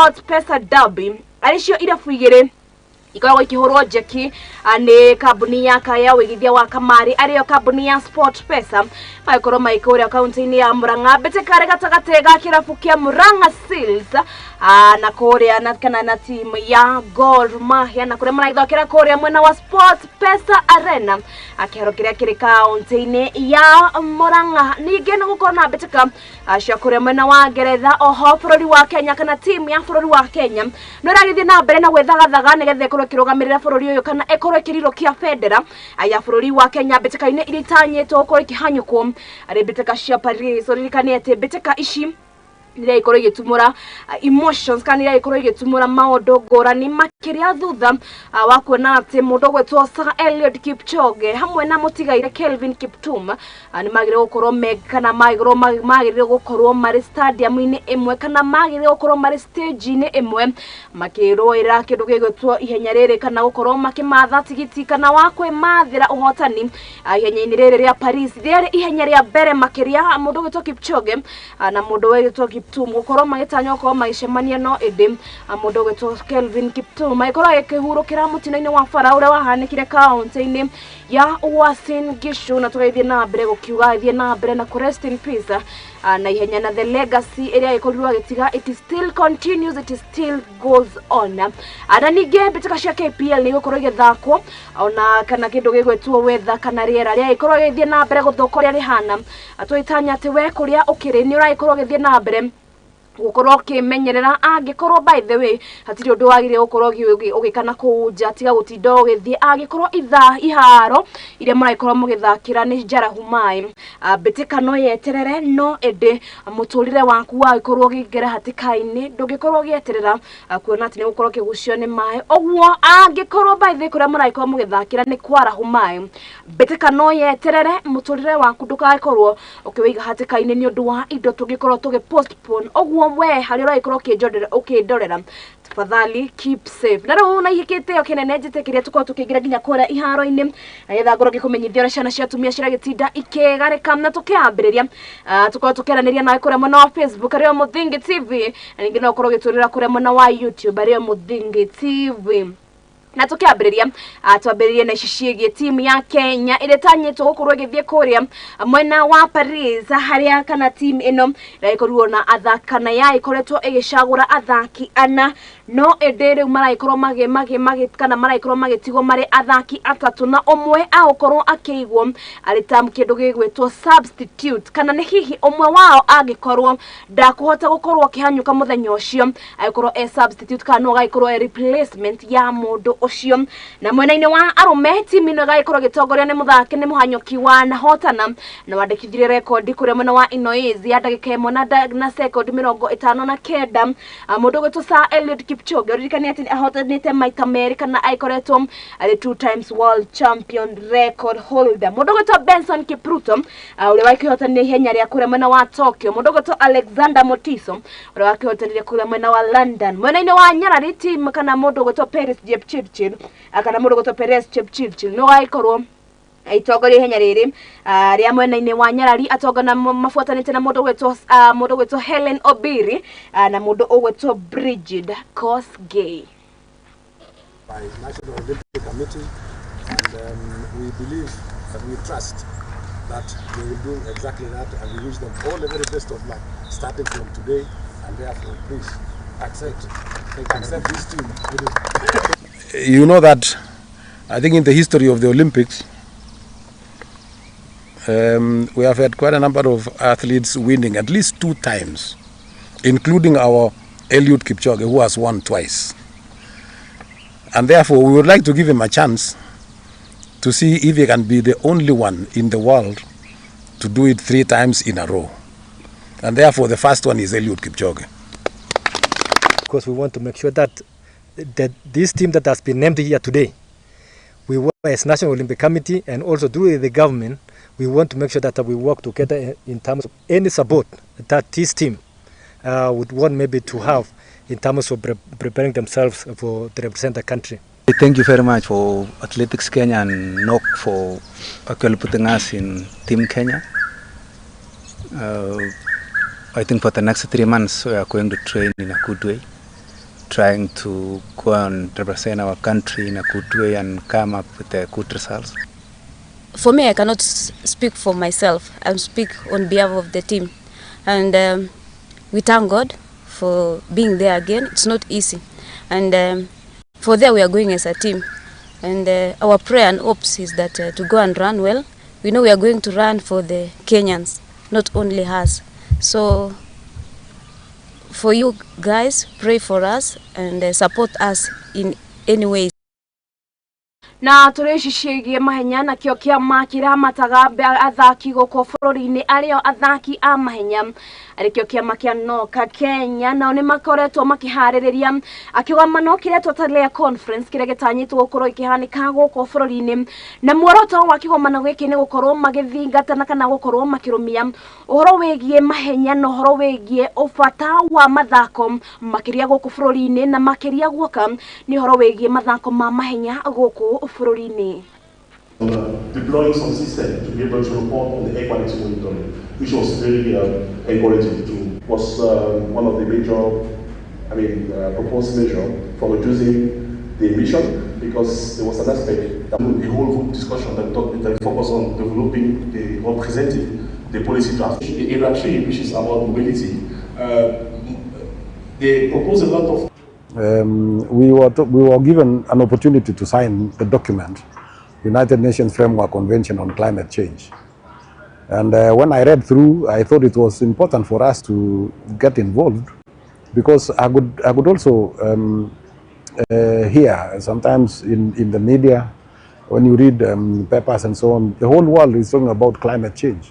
Sport Pesa Derby arĩ cio irabu igĩrĩ ikoragwo ikĩhũrwo njeki nĩ kambuni ya kaya wĩigithia wa kamari arĩyo kambuni ya Sport Pesa magĩkorwo magĩkũrĩa kaunti-inĩ ya Murang'a mbĩtĩka arĩ gatagatĩ ga kĩrabu kĩa Murang'a Seals na kũrĩa na kana na timu ya Gor Mahia na kũrĩa maraithokera kũrĩa mwena wa Sport Pesa Arena kĩharo kĩrĩa kĩrĩ kaunti-inĩ ya Murang'a. Ningĩ nĩ gũkorwo na mbĩtĩka cia kũrĩa mwena wa Ngeretha oho bũrũri wa Kenya kana timu ya bũrũri wa Kenya no ĩragĩthiĩ na mbere na gwĩthagathaga nĩgetha ĩkorwo ĩkĩrũgamĩrĩra bũrũri ũyũ kana ĩkorwo ĩkĩrirũkia bendera ya bũrũri wa Kenya mbĩtĩka-inĩ iria itanyĩtwo gũkorwo ikĩhanyũkwo arĩ mbĩtĩka cia Paris. Ũririkane atĩ mbĩtĩka ici nĩrĩa ikorwo igĩtumũra emotions kana nĩrĩa ikorwo igĩtumũra maũndũ ngũrani makĩria thutha wa kuona atĩ mũndũ ũgwĩtwo Sir Eliud Kipchoge hamwe na mũtigaire Kelvin Kiptum nĩ magĩrĩirwo gũkorwo me kana magĩrĩirwo gũkorwo marĩ stadium-inĩ ĩmwe kana magĩrĩirwo gũkorwo marĩ stage-inĩ ĩmwe makĩrũĩra kĩndũ gĩgwĩtwo ihenya rĩrĩ kana gũkorwo makĩmatha tigiti kana wa kwĩmathĩra ũhotani ihenya-inĩ rĩrĩ rĩa Paris. Rĩarĩ ihenya rĩa mbere makĩria mũndũ ũgwĩtwo Kipchoge na mũndũ ũgwĩtwo Kiptum gũkorwo magĩtanywo gũkorwo magĩcemania no ĩndĩ mũndũ ũgwĩtwo Kelvin Kiptum agĩkorwo agĩkĩhurũkĩra mũtino-inĩ wa bara ũrĩa wahanĩkire kaunti-inĩ ya Uasin Gishu na tũgagĩthiĩ na mbere gũkiuga agĩthiĩ na mbere na kũ rest in peace na ihenya na the legacy ĩrĩa agĩkorirwo agĩtiga it is still continues, it is still goes on. Na ningĩ mbĩtĩka cia KPL nĩ igũkorwo igĩthakwo ona kana kĩndũ gĩgwĩtwo weather kana rĩera rĩagĩkorwo gĩgĩthiĩ na mbere gũthũka ũrĩa rĩhana. Tũgĩtanya atĩ we kũrĩa ũkĩrĩ nĩ ũragĩkorwo ũgĩthiĩ na mbere gũkorwo ũkĩmenyerera angĩkorwo by the way hatirĩ ũndũ wagĩrĩire gũkorwo ũgĩka na kũu nja tiga gũtinda ũgĩthiĩ angĩkorwo ithaa iharo iria mũragĩkorwo mũgĩthakĩra nĩ njarahu maĩ mbĩtĩka no yeterere no ĩndĩ mũtũrĩre waku wagĩkorwo ũkĩingĩra hatĩka-inĩ ndũngĩkorwo ũgĩeterera kuona atĩ nĩ ũgũkorwo ũkĩgucio nĩ maĩ. Ũguo angĩkorwo by the way kũrĩa mũragĩkorwo mũgĩthakĩra nĩ kwarahu maĩ mbĩtĩka no yeterere mũtũrĩre waku ndũgagĩkorwo ũkĩwĩiga hatĩka-inĩ nĩ ũndũ wa indo tũngĩkorwo tũgĩ postpone. Ũguo we harĩa ũragĩkorwo ũkĩndorera tafadhali keep safe. Na rĩu na ihĩkĩte kĩnene njĩtĩkĩria tũkorwo tũkĩingĩra nginya kũrĩa iharo-inĩ nĩgetha ngorwo ngĩkũmenyithia ũrĩa ciana cia atumia ciragĩtinda ikĩgarĩka na tũkĩambĩrĩria tũkorwo tũkĩaranĩria nawe kũrĩa mwena wa Facebook arĩo Mũthingi TV na ningĩ no ũkorwo ũgĩtũrĩra kũrĩa mwena wa YouTube arĩo Mũthingi TV. Na tukiambĩrĩria twambĩrĩrie na ici ciĩgiĩ timu ya Kenya ĩrĩa ĩtanyĩtwo gũkorwo ĩgĩthiĩ kũrĩa mwena wa Paris harĩa kana timu ĩno ĩragĩkorirwo na athaki kana yagĩkoretwo ĩgĩcagũra athaki ana no ĩndĩ rĩu maragĩkorwo magĩ kana maragĩkorwo magĩtigwo marĩ athaki atatũ na ũmwe agũkorwo akĩigwo arĩ ta kĩndũ gĩgwĩtwo substitute kana nĩ hihi ũmwe wao angĩkorwo ndakũhota gũkorwo akĩhanyũka mũthenya ũcio agĩkorwo e substitute kana no agagĩkorwo e replacement ya mũndũ ũcio. Na mwena-inĩ wa arũme timu ĩno ĩgagĩkorwo ĩgĩtongorio nĩ mũthaki nĩ mũhanyũki wa nahotana na wandĩkithirie rekondi kũrĩa mwena wa Inoizi ya ndagĩka 1 na sekondi 59. Mũndũ ũgwĩtwo Sir Eliud Kipchoge ũririkane atĩ ahotanĩte maita merĩ kana agĩkoretwo arĩ 2 times world champion record holder. Mũndũ ũgwĩtwo Benson Kipruto ũrĩa wakĩhotanire ihenya rĩa kũrĩa mwena wa Tokyo. Mũndũ ũgwĩtwo Alexander Motiso ũrĩa wakĩhotanire kũrĩa mwena wa London. Mwena-inĩ wa Nyarari team kana mũndũ ũgwĩtwo Peres Jepchirchir kana mũndũ ũgwĩtwo Peres Jepchirchir no agĩkorwo aitongoria ihenya rĩrĩ rĩa mwena-inĩ wa Nyarari atongana mabuatanĩte na mũndũ ũgwĩtwo Helen Obiri na mũndũ ũgwĩtwo Brigid Kosgei. By National Olympic Committee, and we believe and we trust that they will do exactly that, and we wish them all the very best of luck starting from today, and therefore please accept this team. You know that I think in the history of the Olympics we have had quite a number of athletes winning at least 2 times, including our Eliud Kipchoge, who has won twice. And therefore, we would like to give him a chance to see if he can be the only one in the world to do it 3 times in a row. And therefore, the first one is Eliud Kipchoge. Because we want to make sure that this team that has been named here today, we work as National Olympic Committee and also through the government, we want to make sure that we work together in terms of any support that this team would want maybe to have in terms of preparing themselves for to represent the country. Thank you very much for Athletics Kenya and NOC for actually putting us in Team Kenya. I think for the next 3 months we are going to train in a good way. trying to go and represent our country in a good way and come up with good results. For me, I cannot speak for myself. I speak on behalf of the team. And we thank God for being there again. It's not easy. And for there we are going as a team. And our prayer and hopes is that to go and run well. We know we are going to run for the Kenyans, not only us. So for you guys, pray for us and support us in any way. Na tũrĩ ici ciĩgiĩ mahenya na kĩo kĩama kĩramataga athaki gũkũ bũrũri-inĩ arĩo athaki a mahenya arĩkĩo kĩama kĩa Noka Kenya nao nĩ makoretwo makĩharĩrĩria kĩgomano kĩrĩa Talea Conference kĩrĩa gĩtanyĩtwo gũkorwo ikĩhanĩka gũkũ bũrũri-inĩ na muoroto wa kĩgomano gĩkĩ nĩ gũkorwo magĩthingatana kana gũkorwo makĩrũmia ũhoro wĩgiĩ mahenya na ũhoro wĩgiĩ ũbata wa mathako makĩria gũkũ bũrũri-inĩ na makĩria guoka nĩ ũhoro wĩgiĩ mathako ma mahenya gũkũ bũrũri-inĩ. Deploying some system to be able to report on the air quality monitoring, which was very encouraging too. Was one of the major, proposed measure for reducing the emission, because there was an aspect that a whole group discussion that that focused on developing the or presenting the policy draft. The area 3, which is about mobility, they propose a lot of. We were given an opportunity to sign the document, United Nations Framework Convention on Climate Change. And when I read through, I thought it was important for us to get involved, because I could also hear sometimes in the media, when you read papers and so on, the whole world is talking about climate change.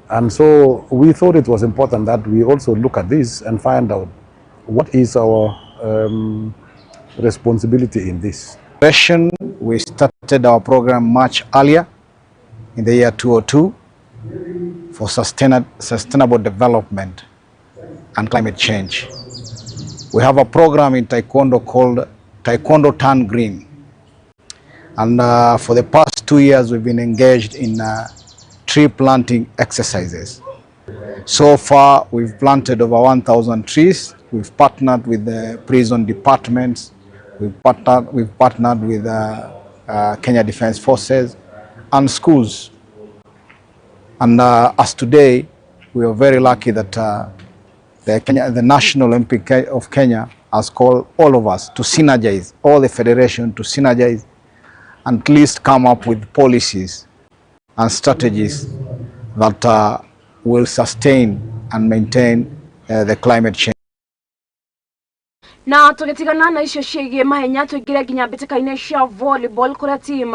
And so we thought it was important that we also look at this and find out what is our responsibility in this. We started our program much earlier in the year 2002 for sustainable development and climate change. We have a program in Taekwondo called Taekwondo Turn Green. And for the past 2 years, we've been engaged in tree planting exercises. So far, we've planted over 1,000 trees. We've partnered with the prison departments. We've partnered with Kenya Defense Forces and schools. And as today, we are very lucky that the National Olympic of Kenya has called all of us to synergize, all the federation to synergize, and at least come up with policies and strategies that will sustain and maintain the climate change. Na tũgĩtigana na icio ciĩgiĩ mahenya tũingĩre nginya mbĩtĩka-inĩ cia volleyball kũrĩa team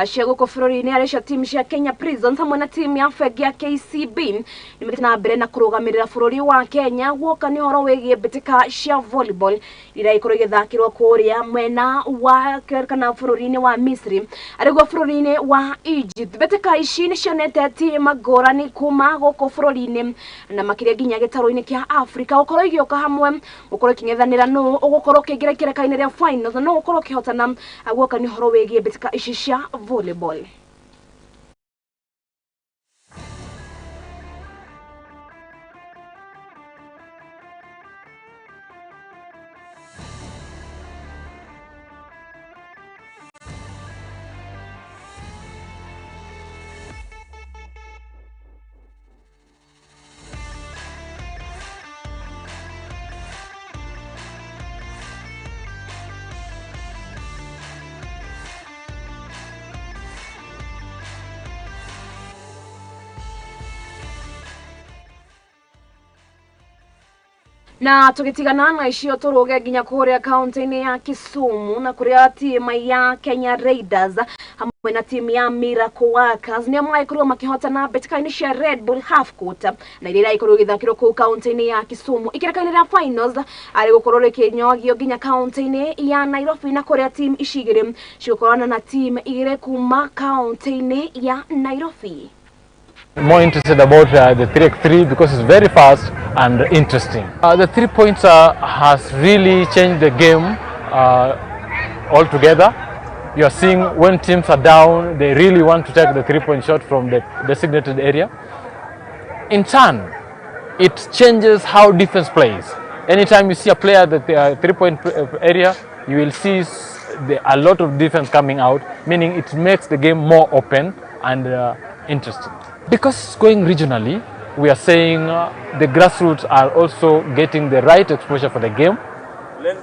cia gũkũ bũrũri-inĩ arĩ cio team cia Kenya Prisons hamwe na team ya bengi ya KCB nĩ mathiĩte na mbere na kũrũgamĩrĩra bũrũri wa Kenya guoka nĩ ũhoro wĩgiĩ mbĩtĩka cia volleyball iria ikorwo igĩthakĩrwo kũrĩa mwena wa kana bũrũri-inĩ wa Misri arĩguo bũrũri-inĩ wa Egypt. Mbĩtĩka ici nĩ cionete team ngũrani kuma gũkũ bũrũri-inĩ na makĩria nginya gĩtarũ-inĩ kĩa Afrika gũkorwo igĩũka hamwe gũkorwo ikĩng'ethanĩra nũ ũgũkorwo ũkĩingĩra ikereka-inĩ rĩa finals na no ũkorwo ũkĩhotana guoka nĩ ũhoro wĩgiĩ mbĩtĩka ici cia volleyball. Na tugitigana na icio turuge nginya kuria kaunti-inĩ ya Kisumu na kuria timu ya Kenya Raiders hamwe na timu ya Miracle Workers nĩo magĩkorirwo makĩhotana mbĩtĩka-inĩ cia Red Bull Half Court na iria iragĩkorwo igĩthakĩrwo kũu kaunti-inĩ ya Kisumu ikereka-inĩ rĩa finals arĩ gũkorwo rĩkĩnyogio nginya kaunti-inĩ ya Nairobi na kuria timu ici igĩrĩ cigũkorana na timu igĩrĩ kuma kaunti-inĩ ya Nairobi. More interested about the 3x3 because it's very fast and interesting. The 3-pointer has really changed the game altogether. You are seeing when teams are down, they really want to take the 3-point shot from the designated area. In turn, it changes how defense plays. Anytime you see a player at the three-point area, you will see a lot of defense coming out, meaning it makes the game more open and interesting. Because it's going regionally, we are saying the grassroots are also getting the right exposure for the game.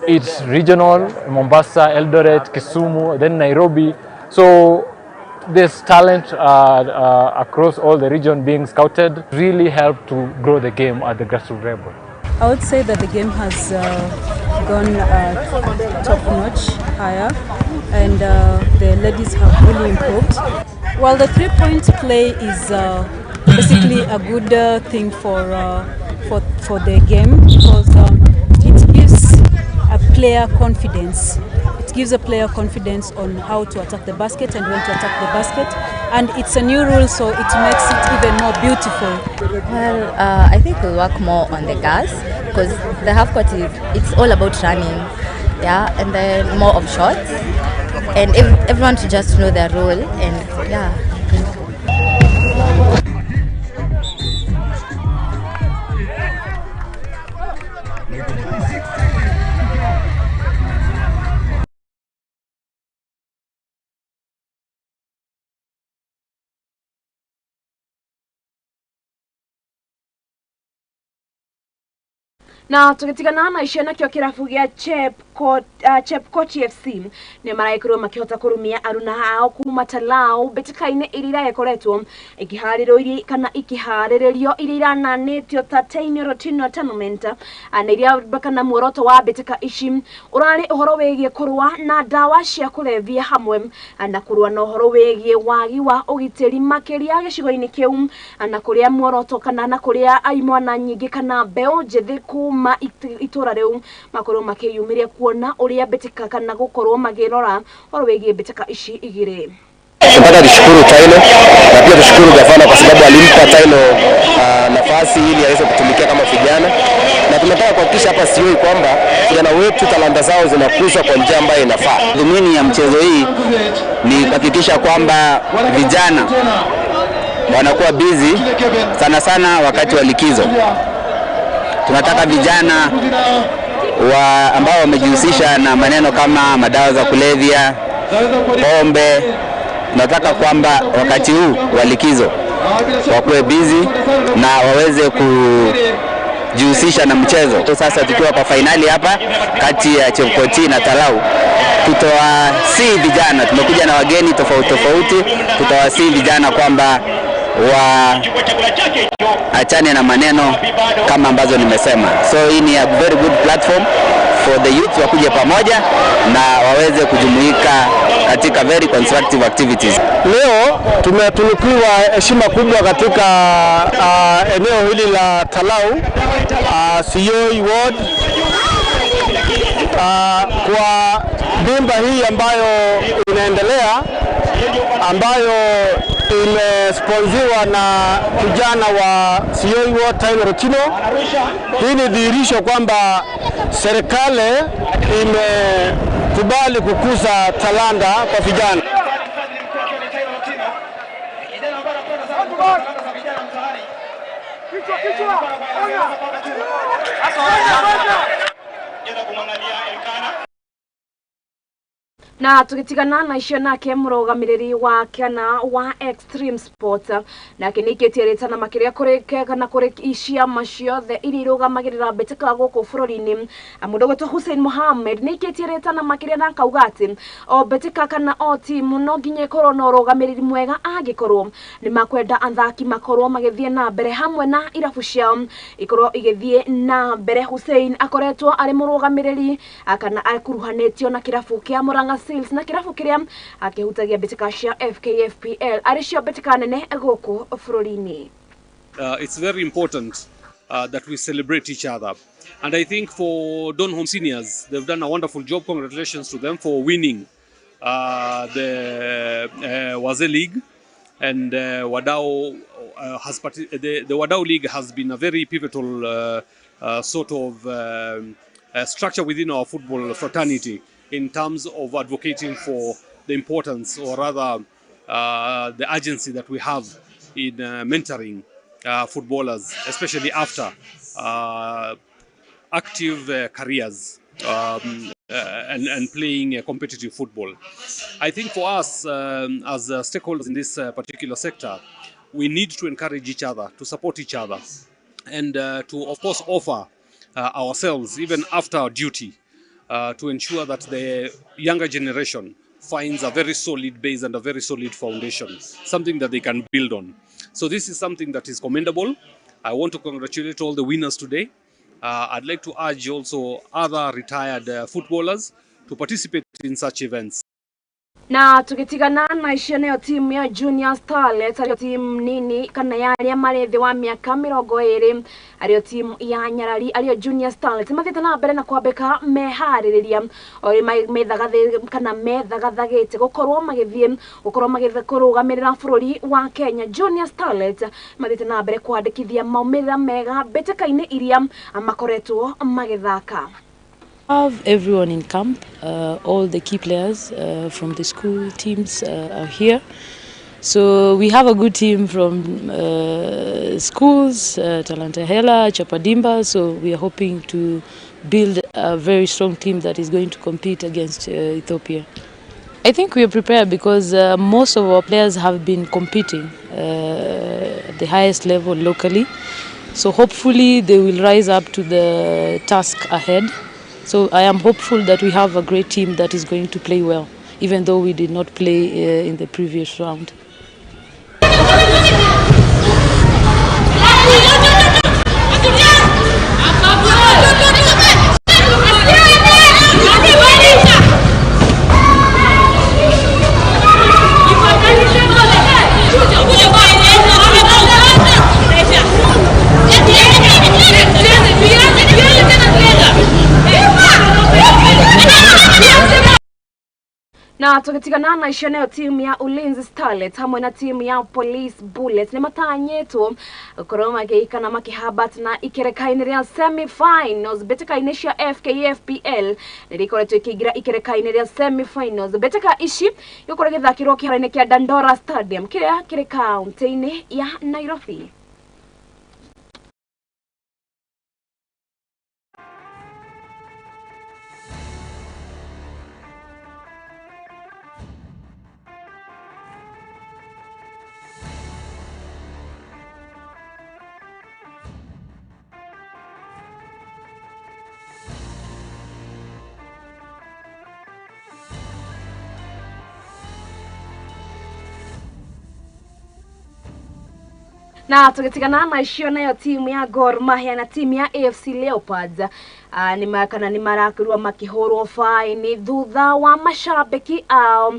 It's regional, Mombasa, Eldoret, Kisumu, then Nairobi. So this talent across all the region being scouted really helped to grow the game at the grassroots level. I would say that the game has gone top notch higher, and the ladies have really improved. Well, the three-point play is basically a good thing for the game, because it gives a player confidence. It gives a player confidence on how to attack the basket and when to attack the basket. And it's a new rule, so it makes it even more beautiful. Well, I think we'll work more on the gas, because the half court is, it's all about running, yeah, and then more of shots, and everyone to just know their role, and yeah. Na tugitigana na icio nakio kirabu gia Chepkot FC ni maraikorwo makihota kurumia aruna ao kuma Talau mbĩtĩka-inĩ iria irakoretwo ikiharĩrĩrio kana ikiharĩrĩrio iria irananĩtio ta Taino Rotino Tournament na iria kana muoroto wa mbĩtĩka ici ũrarĩ ũhoro wĩgiĩ kũrũa na ndawa cia kũrebia hamwe na kũrũa na ũhoro wĩgiĩ wagi wa ũgitĩri makĩria gĩcigo-inĩ kĩu na kũrĩa muoroto kana na kũrĩa imwana nyingĩ kana mbeũ njĩthĩ kuma itũra rĩu makorwo makĩyumĩria kuona uria mbĩtĩka kana gukorwo magirora ũhoro wĩgiĩ mbĩtĩka ici igĩrĩ. Tunataka tushukuru Taino na pia tushukuru gavana kwa sababu alimpa Taino nafasi ili aweze kutumikia kama vijana, na tunataka kuhakikisha hapa Siyoi kwamba vijana wetu talanta zao zinakuzwa kwa njia ambayo inafaa. Dhumuni ya mchezo hii ni kuhakikisha kwamba vijana wanakuwa busy sana sana wakati wa likizo. Tunataka vijana ambao wamejihusisha na maneno kama madawa za kulevya, pombe, tunataka kwamba wakati huu wa likizo wakuwe busy na waweze kujihusisha na mchezo. Sasa tukiwa kwa finali hapa kati ya Chepkoti na Talau, tutawasihi vijana, tumekuja na wageni tofauti tofauti, tutawasihi vijana kwamba waachane na maneno kama ambazo nimesema. So hii ni a very good platform for the youth wakuje pamoja na waweze kujumuika katika very constructive activities. Leo tumetunukiwa heshima kubwa katika eneo hili la Talau, Siyoi Ward, kwa dimba hii ambayo inaendelea, ambayo imesponsiwa na vijana wa Siyoi Ward Taino Rotino. Hii ni dhihirisho kwamba serikali imekubali kukuza talanta kwa vijana. Na tugitigana na icio nake murugamiriri wa kana wa Extreme Sports nake nikitie ritana makiria kuri kana kuri ciama ciothe iria irugamagirira mbitika guku bururi-ini. Mundu gwitwo Hussein Mohammed nikitie ritana makiria na akauga ati o mbitika kana o timu no nginya ikorwo na urugamiriri mwega angikorwo ni makwenda athaki makorwo magithie na mbere hamwe na irabu ciao ikorwo igithie na mbere. Hussein akoretwo ari murugamiriri kana akuruhanitio na kirabu kia Murang'a Seals na kirabu kiria akihutagia mbitika cia FKFPL ari cio mbitika nene guku bururi-ini. It's very important that we celebrate each other, and I think for Donholm Seniors, they've done a wonderful job. Congratulations to them for winning the Wazee League, and Wadau has the Wadau League has been a very pivotal sort of structure within our football fraternity in terms of advocating for the importance, or rather the urgency that we have in mentoring footballers, especially after active careers and playing competitive football. I think for us as stakeholders in this particular sector, we need to encourage each other, to support each other, and to, of course, offer ourselves, even after our duty, to ensure that the younger generation finds a very solid base and a very solid foundation, something that they can build on. So this is something that is commendable. I want to congratulate all the winners today. I'd like to urge also other retired footballers to participate in such events. Na tugitigana na icio nayo timu ya Junior Starlets ariyo timu nini kana ya aria marĩ thĩ wa mĩaka 20 ariyo timu ya Nyarari ariyo Junior Starlets mathiĩte na mbere na kwambĩka meharĩrĩria o kana methagathagĩte gũkorwo magĩthiĩ gũkorwo magĩthiĩ kũrũgamĩrĩra bũrũri wa Kenya. Junior Starlets mathiĩte na mbere kwandĩkithia maumĩrĩra mega mbĩtĩka-inĩ iria makoretwo magĩthaka. Have everyone in camp, all the key players from the school teams are here. So we have a good team from schools, Talanta Hela, Chapadimba, so we are hoping to build a very strong team that is going to compete against Ethiopia. I think we are prepared because most of our players have been competing at the highest level locally. So hopefully they will rise up to the task ahead. So I am hopeful that we have a great team that is going to play well, even though we did not play in the previous round. Na tugitigana na icio nayo timu ya Ulinzi Starlets hamwe na timu ya Police Bullets nĩ matanyĩtwo gũkorwo magĩikana makĩhambat na ikereka-inĩ rĩa semi-finals mbĩtĩka-inĩ cia FKFPL nĩrĩkoretwo ikĩingĩra ikereka-inĩ rĩa semi-finals. Mbĩtĩka ici igũkorwo igĩthakĩrwo kĩharo-inĩ kĩa Dandora Stadium kĩrĩa kĩrĩ kaunti-inĩ ya Nairobi. Na tugitigana na icio nayo timu ya Gor Mahia na timu ya AFC Leopards kana nĩ marakorirwo makĩhũrwo faini thutha wa mashabiki ao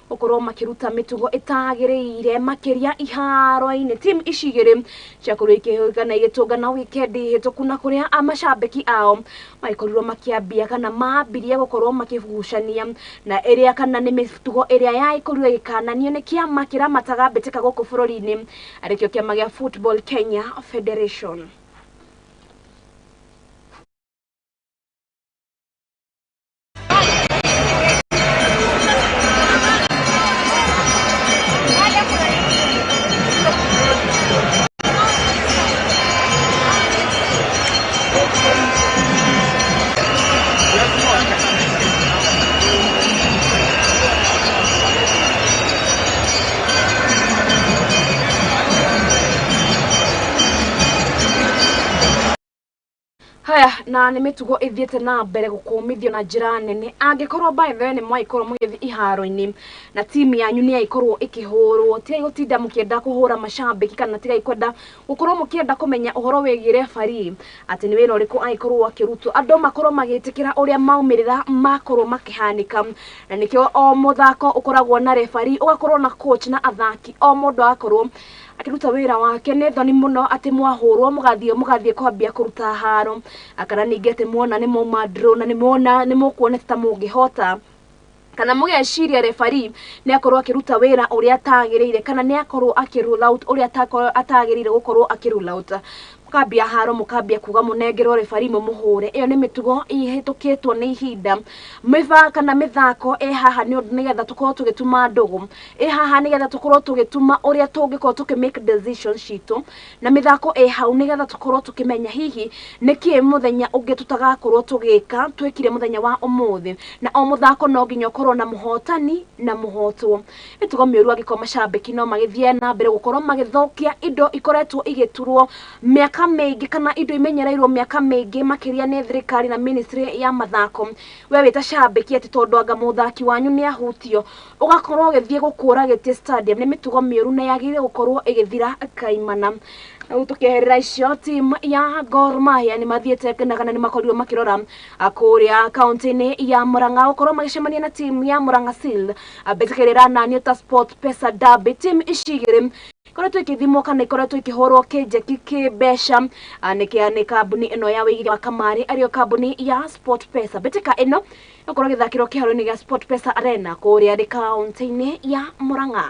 gũkorwo makĩruta mĩtugo ĩtagĩrĩire makĩria iharo-inĩ. Timu ici igĩrĩ ciakorirwo ikĩhũrana igĩtũngana wikendi hĩtũku na kũrĩa mashabiki ao magĩkorirwo makĩambia kana mambirie gũkorwo makĩgucania na ĩrĩa kana nĩ mĩtugo ĩrĩa yaikorirwo ĩgĩkananio nĩ kĩama kĩramataga mbĩtĩka gũkũ bũrũri-inĩ arĩkĩo kĩama gĩa Football Kenya Federation. Haya, na nĩ mĩtugo ĩthiĩte na mbere gũkũmithio na njĩra nene angĩkorwo by the way nĩ mwaikorwo mũgĩthiĩ iharo-inĩ na timu yanyu nĩ yaikorwo ĩkĩhũrwo, tigai gũtinda mũkĩenda kũhũra mashabiki kana tigai kwenda gũkorwo mũkĩenda kũmenya ũhoro wĩgiĩ referee atĩ nĩ wĩra ũrĩkũ angĩkorwo akĩrutwo, andũ makorwo magĩtĩkĩra ũrĩa maumĩrĩra makorwo makĩhanĩka, na nĩkĩo o mũthako ũkoragwo na referee, ũgakorwo na coach na athaki, o mũndũ agakorwo akiruta wĩra wake. Nĩ thoni mũno atĩ mwahũrwo mũgathiĩ kwambia kũruta haro, kana ningĩ atĩ mwona nĩ mwauma draw na nĩ mwona nĩ mũkuona ta mũngĩhota kana mũgeciria referee nĩ akorwo akĩruta wĩra ũrĩa atagĩrĩire kana nĩ akorwo akĩ rule out ũrĩa atagĩrĩire gũkorwo akĩ rule out. Mukambia haro mukambia kuga munengerwo refari mumuhure. Iyo ni mitugo ihitukitwo ni ihinda. Miba kana mithako ĩ haha ni undu nigetha tukorwo tugituma ndugu, ĩ haha nigetha tukorwo tugituma uria tungikorwo tuki make decisions citu, na mithako ĩ hau nigetha tukorwo tukimenya hihi niki muthenya ungi tutagakorwo tugika twikire muthenya wa umuthi. Na o muthako no nginya ukorwo na muhotani na muhotwo. Mitugo miuru angikorwo macambiki no magithie na mbere gukorwo magithukia indo ikoretwo igiturwo miaka mingi kana indo imenyereirwo miaka mingi makiria ni thirikari na ministry ya mathako. We wita cambiki ati tondu anga muthaki wanyu ni ahutio ugakorwo ugithie gukura giti stadium, ni mitugo miuru na yagire gukorwo igithira kaimana. Rĩu tukiherera icio team ya Gor Mahia ni mathiĩte na kana ni makorirwo makirora kũrĩa kaunti-inĩ ya Murang'a gũkorwo magĩcemania na team ya Murang'a Seal mbĩtĩkĩrĩra na Newta Sport Pesa Derby. Team ici igĩrĩ ikoretwo ikĩthimwo kana ikoretwo ikĩhũrwo kĩnjeki kĩmbeca nĩ kambuni ĩno ya wĩigithia wa kamari arĩyo kambuni ya Sport Pesa. Mbĩtĩka ĩno ĩgũkorwo ĩgĩthakĩrwo kĩharo-inĩ gĩa Sport Pesa Arena kũrĩa nĩ kaunti-inĩ ya Murang'a.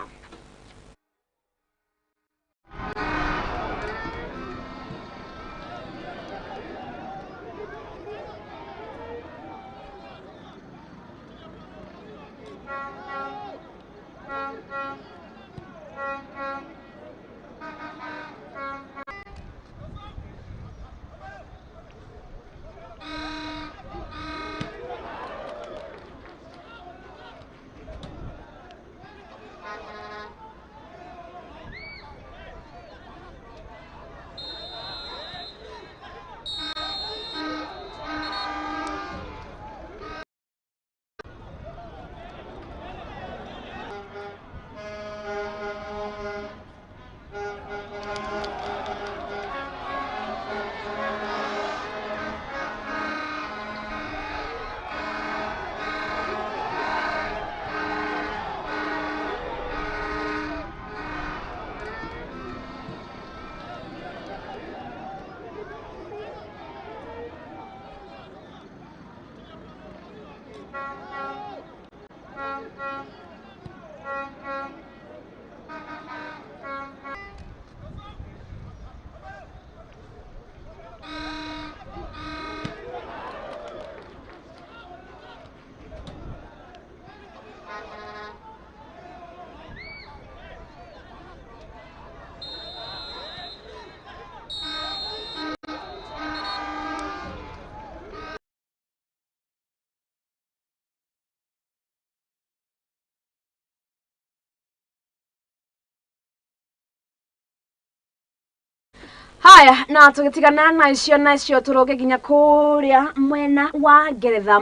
Haya, na tugitigana na icio turoge nginya kuria mwena wa Ngeretha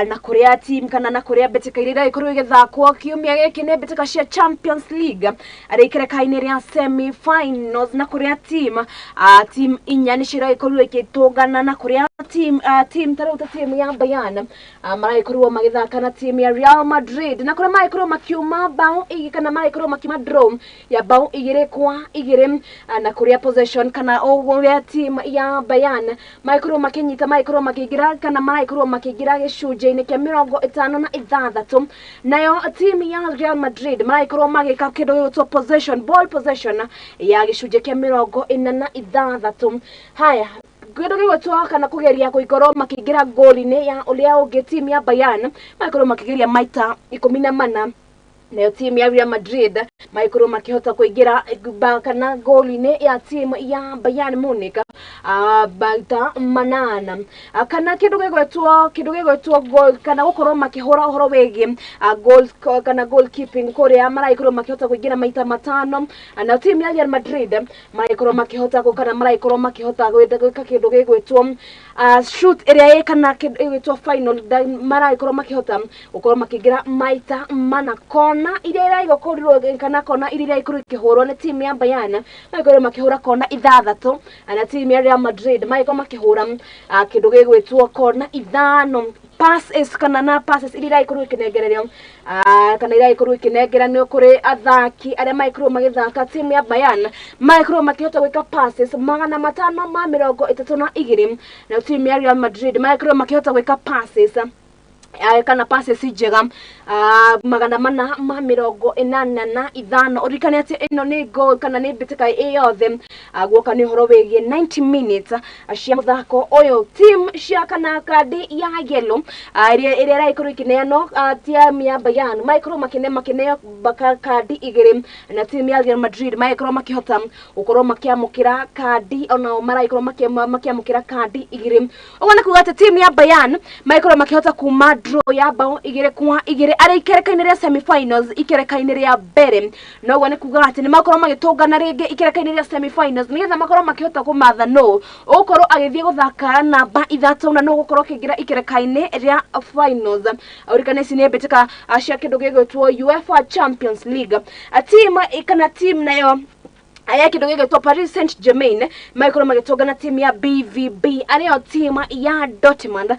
na kuria team kana na kuria mbitika iria ikorwo igithakwo kiumia giki ni mbitika cia Champions League aria ikereka-inĩ rĩa semi finals, na kuria team team inya nicio iragĩkorirwo igĩtũngana, na kuria team team ta rĩu ta team ya Bayern maragĩkorirwo magĩthaka na team ya Real Madrid, na kuria maragĩkorirwo makiuma bao igĩrĩ kana maragĩkorirwo makiuma draw ya bao 2-2, na kuria possession kana ũrĩa team ya Bayern maragĩkorirwo makinyita maragĩkorirwo makĩingĩra kana maragĩkorirwo makĩingĩra gĩcunjĩ-inĩ kĩa 56, nayo team ya Real Madrid maragĩkorwo magĩka kĩndũ gĩgwĩtwo possession ball possession ya gĩcunjĩ kĩa 46. Haya, kĩndũ gĩgwĩtwo kana kũgeria gũikorwo makĩingĩra ngoli-inĩ ya ũrĩa ũngĩ team ya Bayern maragĩkorwo makĩgeria maita 14, nayo team ya Real Madrid maragĩkorwo makĩhota kũingĩra kana ngoli-inĩ ya team ya Bayern Munich maita 8, kana kĩndũ gĩgwĩtwo goal kana gũkorwo makĩhũra ũhoro wĩgiĩ goal kana goalkeeping kũrĩa maragĩkorwo makĩhota kũingĩra maita 5, na team ya Real Madrid maragĩkorwo makĩhota kana maragĩkorwo makĩhota gwĩka kĩndũ gĩgwĩtwo shoot ĩrĩa kana kĩndũ gĩgwĩtwo final maragĩkorwo makĩhota gũkorwo makĩingĩra maita 4. Kona iria iragĩkorirwo kana kona iria iragĩkorwo ikĩhũrwo nĩ team ya Bayern maragĩkorwo makĩhũra kona 6, na team ya Real Madrid maragĩkorwo makĩhũra kĩndũ gĩgwĩtwo kona 5 passes kana na passes iria iragĩkorwo ikĩnengererio kana iragĩkorwo ikĩnengeranio kũrĩ athaki arĩa maragĩkorwo magĩthaka team ya Bayern maragĩkorwo makĩhota gwĩka passes 532, na team ya Real Madrid maragĩkorwo makĩhota gwĩka passes Kana passes njega 485. Ũririkane atĩ ĩno nĩ goal kana nĩ mbĩtĩka ĩ yothe guoka nĩ ũhoro wĩgiĩ 90 minutes cia mũthako ũyũ. Team cia kana kandi ya yellow ĩrĩa ĩragĩkorwo ĩkĩneanwo, team ya Bayern magĩkorwo makĩneo kandi igĩrĩ, na team ya Real Madrid magĩkorwo makĩhota gũkorwo makĩamũkĩra kandi, onao maragĩkorwo makĩamũkĩra kandi igĩrĩ. Ũguo nĩ kuga atĩ team ya Bayern magĩkorwo makĩhota kuma draw ya bao 2-2 arĩ ikereka-inĩ rĩa semifinals, ikereka-inĩ rĩa mbere. No ũguo nĩ kuga atĩ nĩ makorwo magĩtũngana rĩngĩ ikereka-inĩ rĩa semifinals, nĩgetha makorwo makĩhota kũmatha no ũgũkorwo agĩthiĩ gũthaka namba ithatũ na no ũgũkorwo akĩingĩra ikereka-inĩ rĩa finals. Ũririkane ici nĩ mbĩtĩka cia kĩndũ gĩgwĩtwo UEFA Champions League. Team kana team nayo aya kĩndũ gĩgwĩtwo Paris Saint Germain magĩkorwo magĩtũngana team ya BVB, arĩyo team ya Dortmund,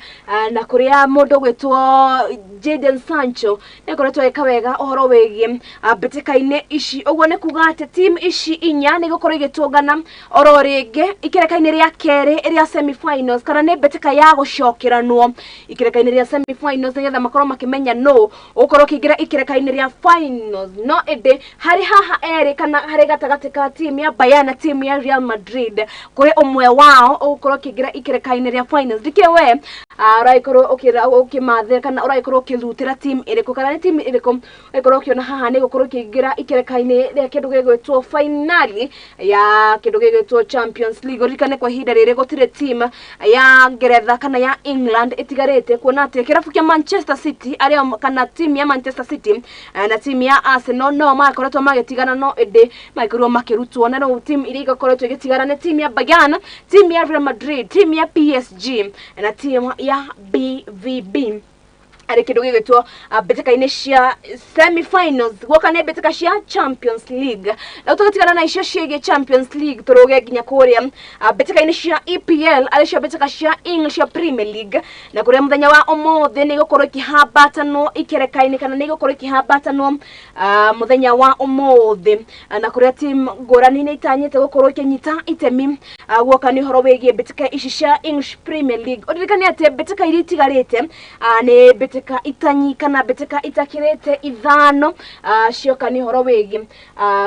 na kũrĩa mũndũ ũgwĩtwo Jadon Sancho nĩakoretwo agĩka wega ũhoro wĩgiĩ mbĩtĩka-inĩ ici. Ũguo nĩ kuga atĩ team ici inya nĩ igũkorwo igĩtũngana oro rĩngĩ ikereka-inĩ rĩa kerĩ rĩa semifinals, kana nĩ mbĩtĩka ya gũcokeranwo ikereka-inĩ rĩa semifinals, nĩgetha makorwo makĩmenya no ũgũkorwo ũkĩingĩra ikereka-inĩ rĩa finals. No ĩndĩ harĩ haha erĩ kana harĩ gatagatĩ ka team ya Bayern na team ya Real Madrid, kũrĩ ũmwe wao ũgũkorwo ũkĩingĩra ikereka-inĩ rĩa finals. Ndikĩũĩ we ũragĩkorwo ũkĩmathĩra kana ũragĩkorwo ũkĩrutĩra team ĩrĩkũ, kana nĩ team ĩrĩkũ ũragĩkorwo ũkĩona haha nĩ gũkorwo ĩkĩingĩra ikereka-inĩ rĩa kĩndũ gĩgwĩtwo finali ya kĩndũ gĩgwĩtwo Champions League. Ũririkane kwa ihinda rĩrĩ gũtirĩ team ya Ngeretha kana ya England ĩtigarĩte, kuona atĩ kĩrabu kĩa Manchester City arĩa kana team ya Manchester City na team ya Arsenal no makoretwo magĩtigana, no ĩndĩ magĩkorirwo makĩrutwo. Na rĩu team iria ikoretwo igĩtigana nĩ team ya Bayern, team ya Real Madrid, team ya PSG na team ya BVB arĩ kĩndũ gĩgwĩtwo mbĩtĩka-inĩ cia semifinals, guoka nĩ mbĩtĩka cia Champions League. Na tũgĩtigana na icio ciĩgiĩ Champions League, tũrũge nginya kũrĩa mbĩtĩka-inĩ cia EPL, arĩ cio mbĩtĩka cia English Premier League, na kũrĩa mũthenya wa ũmũthĩ nĩ igũkorwo ikĩhambatanwo ikereka-inĩ, kana nĩ igũkorwo ikĩhambatanwo mũthenya wa ũmũthĩ, na kũrĩa team ngũrani nĩ itanyĩte gũkorwo ikĩnyita itemi guoka nĩ ũhoro wĩgiĩ mbĩtĩka ici cia English Premier League. Ũririkane atĩ mbĩtĩka iria itigarĩte nĩ mbĩtĩka itanyi kana mbĩtĩka itakĩrĩte ithano cioka nĩ ũhoro wĩgiĩ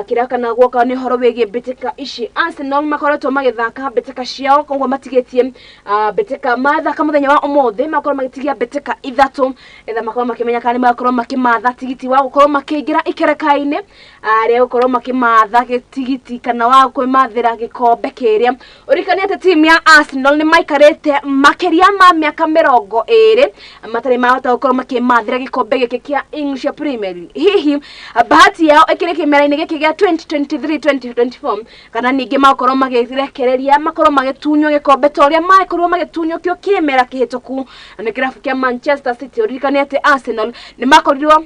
kĩrĩa kana guoka nĩ ũhoro wĩgiĩ mbĩtĩka ici. Arsenal makoretwo magĩthaka mbĩtĩka ciao, koguo matigĩtie mbĩtĩka mathaka mũthenya wa ũmũthĩ, makorwo magĩtigia mbĩtĩka ithatũ getha makorwo makĩmenya kana nĩ magakorwo makĩmatha tigiti wa gũkorwo makĩingĩra ikereka-inĩ rĩa gũkorwo makĩmatha gĩtigiti kana wa kwĩmathĩra gĩkombe kĩrĩa. Ũririkane atĩ team ya Arsenal nĩ maikarĩte makĩria ma mĩaka 20 matarĩ mahota gũkorwo makĩmathĩra gĩkombe gĩkĩ kĩa English Premier League. Hihi bahati yao ĩkĩrĩ kĩmera-inĩ gĩkĩ gĩa 2023-2024, kana ningĩ makorwo magĩrekereria makorwo magĩtunywo gĩkombe ta ũrĩa makorirwo magĩtunywo kĩo kĩmera kĩhĩtũku nĩ kĩrabu kĩa Manchester City? Ũririkane atĩ Arsenal nĩ makorirwo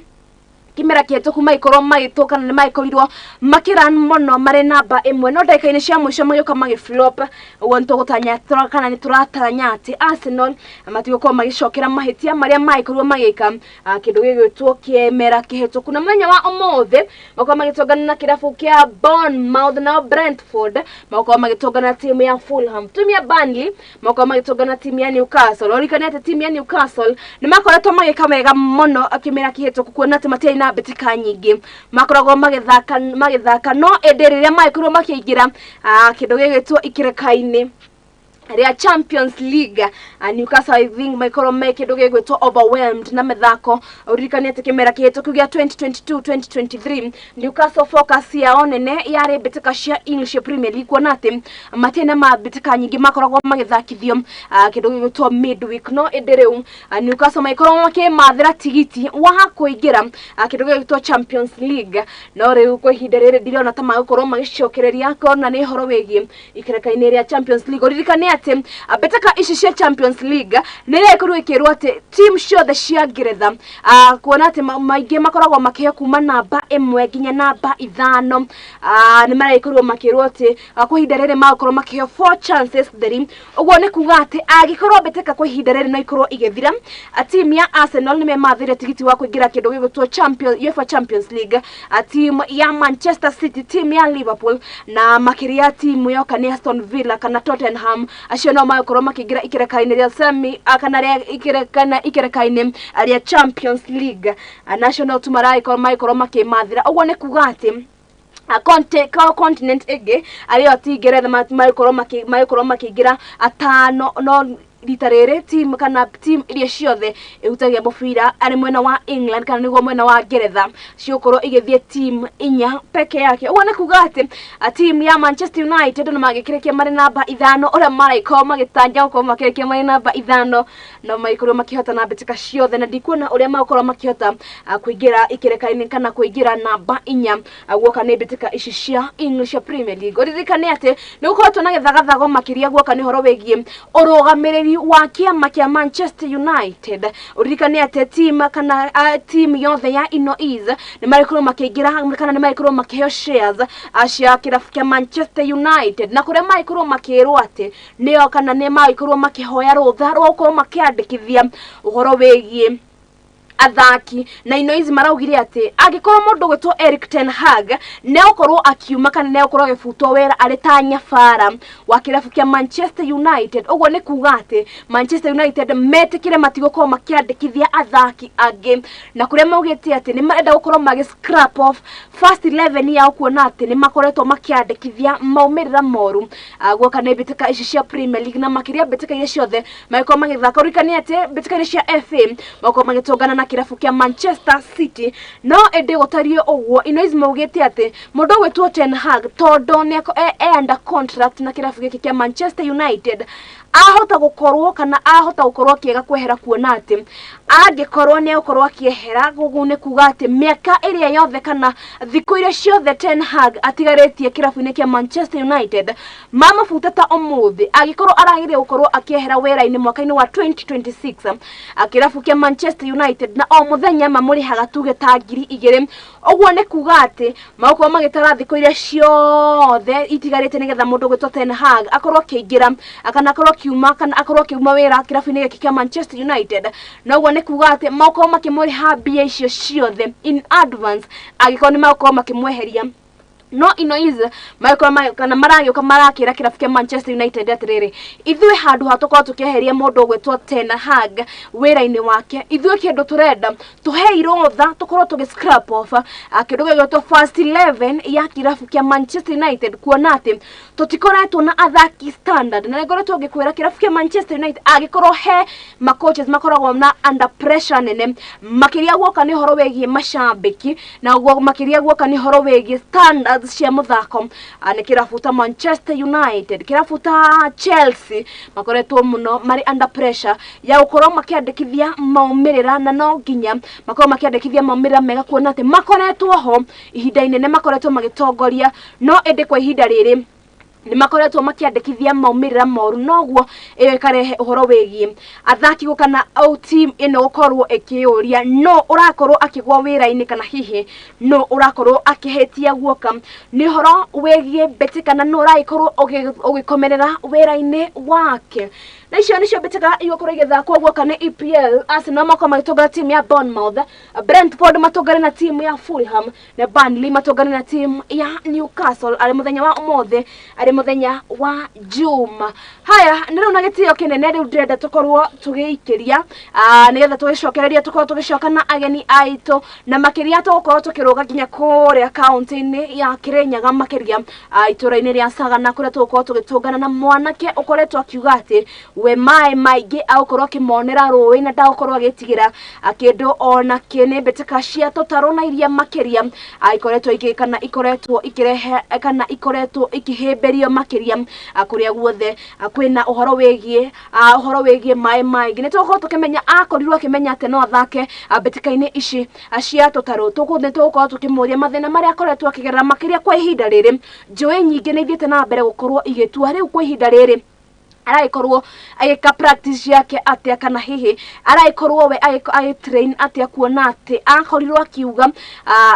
kĩmera kĩhĩtũku magĩkorwo magĩtũ kana nĩ magĩkorirwo makĩran mũno marĩ namba ĩmwe, no ndagĩka-inĩ cia mũico magĩũka magĩflop. Ũguo nĩ tũgũtanya kana nĩ tũratanya atĩ Arsenal matigũkorwo magĩcokera mahĩtia marĩa magĩkorirwo magĩka kĩndũ gĩgwĩtwo kĩmera kĩhĩtũku. Na mũthenya wa ũmũthĩ makorwo magĩtũngana na kĩrabu kĩa Bournemouth, nao Brentford makorwo magĩtũngana na timu ya Fulham, timu ya Burnley makorwo magĩtũngana na timu ya Newcastle. Ũririkane atĩ timu ya Newcastle nĩ makoretwo magĩka wega mũno kĩmera kĩhĩtũku, kuona atĩ matiarĩ na mbĩtĩka nyingĩ makoragwo magĩthaka, no ĩndĩ rĩrĩa magĩkorirwo makĩingĩra kĩndũ gĩgwĩtwo ikereka-inĩ rĩa Champions League, Newcastle I think makorwo me kĩndũ gĩgwĩtwo overwhelmed na mĩthako. Ũririkane atĩ kĩmera kĩhĩtũku gĩa 2022-2023 Newcastle focus yao nene yarĩ mbĩtĩka cia English Premier League, kuona atĩ matiarĩ na mambĩtĩka nyingĩ makoragwo magĩthakithio kĩndũ gĩgwĩtwo midweek. No ĩndĩ rĩu Newcastle magĩkorwo makĩmathĩra tigiti wa kũingĩra kĩndũ gĩgwĩtwo Champions League, no rĩu kwa ihinda rĩrĩ ndirona ta magũkorwo magĩcokereria kona nĩ ũhoro wĩgiĩ ikereka-inĩ rĩa Champions League. Ũririkane atĩ mbĩtĩka ici cia Champions League nĩ ĩrakorirwo ĩkĩrwo atĩ team ciothe cia Ngeretha, kuona atĩ maingĩ makoragwo makĩheo kuma namba ĩmwe nginya namba ithano, nĩ maragĩkorirwo makĩrwo atĩ kwa ihinda rĩrĩ magũkorwo makĩheo four chances theri. Ũguo nĩ kuga atĩ angĩkorwo mbĩtĩka kwa ihinda rĩrĩ no ikorwo igĩthira, team ya Arsenal nĩ memathĩire tigiti wa kũingĩra kĩndũ gĩgwĩtwo Champions UEFA Champions League, team ya Manchester City, team ya Liverpool, na makĩria team yoka nĩ Aston Villa kana Tottenham. Acio no magũkorwo makĩingĩra ikereka-inĩ rĩa semi kana rĩa ikereka ikereka-inĩ rĩa Champions League. Na acio no tu maragĩkorwo magĩkorwo makĩmathĩra. Ũguo nĩ kuga atĩ continent ĩngĩ arĩo ti Ngeretha magĩkorwo makĩingĩra atano, no rita rĩrĩ team kana team iria ciothe ihutagia mũbira arĩ mwena wa England kana nĩguo mwena wa Ngeretha cigũkorwo igĩthiĩ team 4 peke yake. Ũguo nĩ kuga atĩ team ya Manchester United no magĩkĩrĩkia marĩ namba 5, ũrĩa maragĩkorwo magĩtanya gũkorwo makĩrĩkia marĩ namba 5, no magĩkorwo makĩhota na mbĩtĩka ciothe, na ndikuona ũrĩa magũkorwo makĩhota kũingĩra ikereka-inĩ kana kũingĩra namba 4 guoka nĩ mbĩtĩka ici cia English Premier League. Ũririkane atĩ nĩ gũkoretwo na gĩthagathago makĩria guoka nĩ ũhoro wĩgiĩ ũrũgamĩrĩri wa kĩama kĩa Manchester United. Ũririkane atĩ team kana team yothe ya Inois nĩ marĩkorwo makĩingĩra kana nĩ marĩkorwo makĩheo shares cia kĩrabu kĩa Manchester United, na kũrĩa marĩkorwo makĩrwo atĩ nĩo kana nĩ marĩkorwo makĩhoya rũtha rwa gũkorwo makĩandĩkithia ũhoro wĩgiĩ athaki. Na Inois maraugire atĩ angĩkorwo mũndũ gwĩtwo Erik ten Hag nĩ egũkorwo akiuma kana nĩ egũkorwo agĩbutwo wĩra arĩ ta nyabara wa kĩrabu kĩa Manchester United, ũguo nĩ kuga atĩ Manchester United metĩkĩre matigũkorwo makĩandĩkithia athaki angĩ, na kũrĩa maugĩte atĩ nĩ marenda gũkorwo magĩ scrap off first 11 yao kuona atĩ nĩ makoretwo makĩandĩkithia maumĩrĩra moru guoka nĩ mbĩtĩka ici cia Premier League, na makĩria mbĩtĩka iria ciothe magĩkorwo magĩthaka. Ũririkane atĩ mbĩtĩka iria cia FA magĩkorwo magĩtũngana na kĩrabu kĩa Manchester City. No ĩndĩ gũtariĩ ũguo, Inois maugĩte atĩ mũndũ ũgwĩtwo Ten Hag tondũ nĩ e under contract na kĩrabu gĩkĩ kĩa Manchester United, ahota gũkorwo kana ahota gũkorwo akĩaga kwehera, kuona atĩ angĩkorwo nĩ egũkorwo akĩehera, ũguo nĩ kuga atĩ mĩaka ĩrĩa yothe kana thikũ iria ciothe Ten Hag atigarĩtie kĩrabu-inĩ kĩa Manchester United mamabuta ta ũmũthĩ, angĩkorwo aragĩrĩire gũkorwo akĩehera wĩra-inĩ mwaka-inĩ wa 2026, kĩrabu kĩa Manchester United na o mũthenya mamũrĩhaga tuge ta 2,000, ũguo nĩ kuga atĩ magũkorwo magĩtara thikũ iria ciothe itigarĩte nĩgetha mũndũ ũgwĩtwo Ten Hag akorwo akĩingĩra kana akorwo akiuma kana akorwo akiuma wĩra kĩrabu-inĩ gĩkĩ kĩa Manchester United. Noguo nĩ kuga atĩ magũkorwo makĩmũrĩha mbia icio ciothe in advance angĩkorwo nĩ magũkorwo makĩmweheria. No Inois magĩkorwo kana maragĩũka marakĩra kĩrabu kĩa Manchester United atĩrĩrĩ, ithuĩ handũ ha tũkorwo tũkĩeheria mũndũ ũgwĩtwo Ten Hag wĩra-inĩ wake, ithuĩ kĩndũ tũrenda tũhei rũtha tũkorwo tũgĩ scrap off kĩndũ gĩgwĩtwo first 11 ya kĩrabu kĩa Manchester United, kuona atĩ tũtikoretwo na athaki standard. Na nĩngoretwo ngĩkwĩra kĩrabu kĩa Manchester United angĩkorwo he ma coaches makoragwo na under pressure nene makĩria guoka nĩ ũhoro wĩgiĩ macambĩki, na makĩria guoka nĩ ũhoro wĩgiĩ standards cia mũthako, nĩ kĩrabu ta Manchester United, kĩrabu ta Chelsea makoretwo mũno marĩ under pressure ya gũkorwo makĩandĩkithia maumĩrĩra, na no nginya makorwo makĩandĩkithia maumĩrĩra mega kuona atĩ makoretwo ho ihinda inene, makoretwo magĩtongoria, no ĩndĩ kwa ihinda rĩrĩ nĩ makoretwo makĩandĩkithia maumĩrĩra moru, noguo ĩyo ĩkarehe ũhoro wĩgiĩ athaki kana au team ĩno gũkorwo ĩkĩũria no ũrakorwo akĩgwa wĩra-inĩ kana hihi no ũrakorwo akĩhĩtia guoka nĩ ũhoro wĩgiĩ mbĩtĩka na no ũragĩkorwo ũgĩkomerera wĩra-inĩ wake. Na icio nĩcio mbĩtĩka igũkorwo igĩthakwo guoka nĩ EPL. Arsenal makorwo magĩtũngana timu ya Bournemouth, Brentford matũngane na timu ya Fulham, na Burnley matũngane na timu ya Newcastle arĩ mũthenya wa ũmũthĩ, arĩ mũthenya wa Juma. Haya, nĩ rĩu na gĩtĩo kĩnene rĩu ndĩrenda tũkorwo tũgĩikĩria nĩgetha tũgĩcokereria tũkorwo tũgĩcoka na ageni aitũ, na makĩria tũgũkorwo tũkĩrũga nginya kũrĩa kaunti-inĩ ya Kirinyaga, makĩria itũũra-inĩ rĩa Sagana, kũrĩa tũgũkorwo tũgĩtũngana na mwanake ũkoretwo akiuga atĩ we maĩ maingĩ agũkorwo akĩmonera rũĩ na ndagũkorwo agĩtigĩra kĩndũ ona kĩ. Nĩ mbĩtĩka cia tũtarũ na iria makĩria ikoretwo ikĩ kana ikoretwo ikĩrehe kana ikoretwo ikĩhĩmbĩrio makĩria kũrĩa guothe kwĩna ũhoro wĩgiĩ maĩ maingĩ. Nĩ tũgũkorwo tũkĩmenya akorirwo akĩmenya atĩ no athake mbĩtĩka-inĩ ici cia tũtarũ. Nĩ tũgũkorwo tũkĩmũria mathĩna marĩa akoretwo akĩgerera makĩria kwa ihinda rĩrĩ. Njũĩ nyingĩ nĩ ithiĩte na mbere gũkorwo igĩtua rĩu kwa ihinda rĩrĩ aragĩkorwo agĩka practice yake atĩa, kana hihi aragĩkorwo we agĩtrain atĩa, kuona atĩ akorirwo akiuga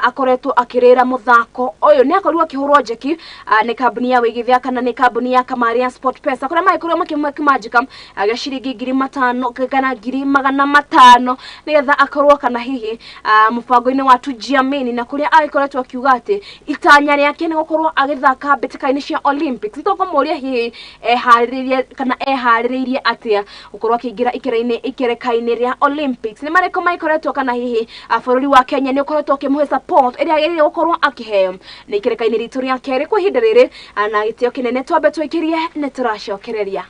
akoretwo akĩrĩra mũthako ũyũ. Nĩ akorirwo akĩhũrwo njeki nĩ kambuni ya wĩigithia kana nĩ kambuni ya kamari ya Sport Pesa, kũrĩa magĩkorwo makĩmanjĩka gĩa ciringi 5,000 kana 500,000 nĩgetha akorwo kana hihi mũbango-inĩ wa Tujiamini, na kũrĩa agĩkoretwo akiuga atĩ itanya rĩake nĩ gũkorwo agĩthaka mbĩtĩka-inĩ cia Olympics. Nĩ tũkũmũria hihi eharĩrĩrie Kana eharĩrĩirie atĩa gũkorwo akĩingĩra ikĩra-inĩ ikereka-inĩ rĩa Olympics? Nĩ marĩkũ maikoretwo kana hihi bũrũri wa Kenya nĩ ũkoretwo ũkĩmũhe support ĩrĩa agĩrĩire gũkorwo akĩheo? Nĩ ikereka-inĩ ritũ rĩa kerĩ kwa ihinda rĩrĩ, na gĩtĩo kĩnene twambe twĩkĩrie nĩ tũracokereria.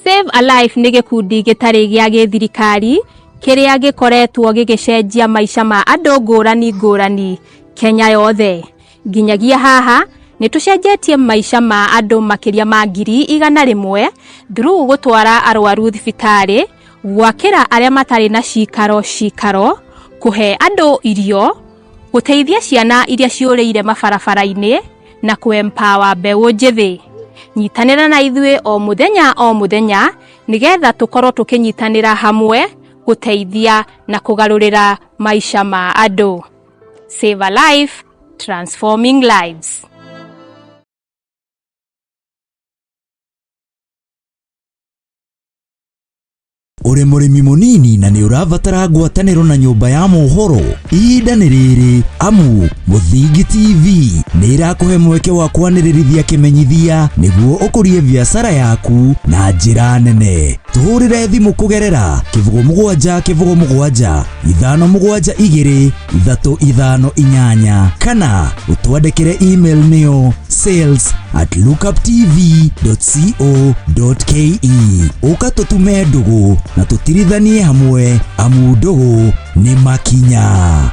Save a Life nĩ gĩkundi gĩtarĩ gĩa gĩthirikari kĩrĩa gĩkoretwo gĩgĩcenjia maica ma andũ ngũrani ngũrani Kenya yothe. Nginyagia haha nĩ tũcenjetie maica ma andũ makĩria ma 100,000 through gũtwara arwaru thibitarĩ, gwakĩra arĩa matarĩ na cikaro cikaro, kũhe andũ irio, gũteithia ciana iria ciũrĩire mabarabara-inĩ na kũ-empower mbeũ njĩthĩ. Nyitanĩra na ithuĩ o mũthenya o mũthenya nĩgetha tũkorwo tũkĩnyitanĩra hamwe gũteithia na kũgarũrĩra maica ma andũ. Save a Life, transforming lives. Ũrĩ mũrĩmi mũnini na nĩ ũrabatara ngwatanĩro na nyũmba ya mohoro, ihinda nĩ rĩrĩ, amu Mũthingi TV nĩ ĩrakũhe mweke wa kwanĩrĩrithia kĩmenyithia nĩguo ũkũrie biacara yaku na njĩra nene. Tũhũrĩre thimũ kũgerera 07 07 5 7 2 3 5 8 kana ũtwandĩkĩre email nĩyo sales@lookuptv.co.ke. Ũka tũtume ndũgũ na tũtirithanie hamwe, amu ndũgũ nĩ makinya.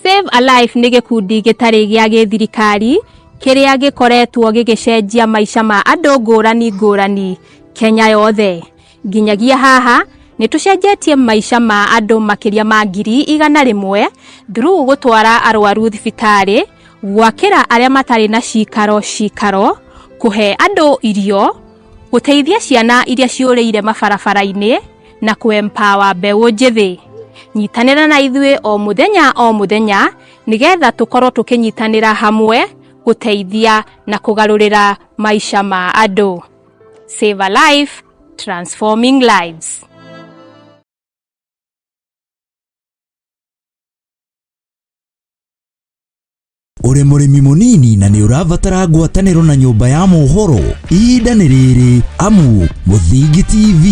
Save a Life nĩ gĩkundi gĩtarĩ gĩa gĩthirikari kĩrĩa gĩkoretwo gĩgĩcenjia maica ma andũ ngũrani ngũrani Kenya yothe. Nginyagia haha nĩ tũcenjetie maica ma andũ makĩria ma 100,000 through gũtwara arwaru thibitarĩ, gwakĩra arĩa matarĩ na cikaro cikaro, kũhe andũ irio, gũteithia ciana iria ciũrĩire mabarabara-inĩ na kũ-empower mbeũ njĩthĩ. Nyitanĩra na ithuĩ o mũthenya o mũthenya nĩgetha tũkorwo tũkĩnyitanĩra hamwe gũteithia na kũgarũrĩra maica ma andũ. Save a Life, transforming lives. Ũrĩ mũrĩmi mũnini na nĩ ũrabatara ngwatanĩro na nyũmba ya mohoro, ihinda nĩ rĩrĩ, amu Mũthingi TV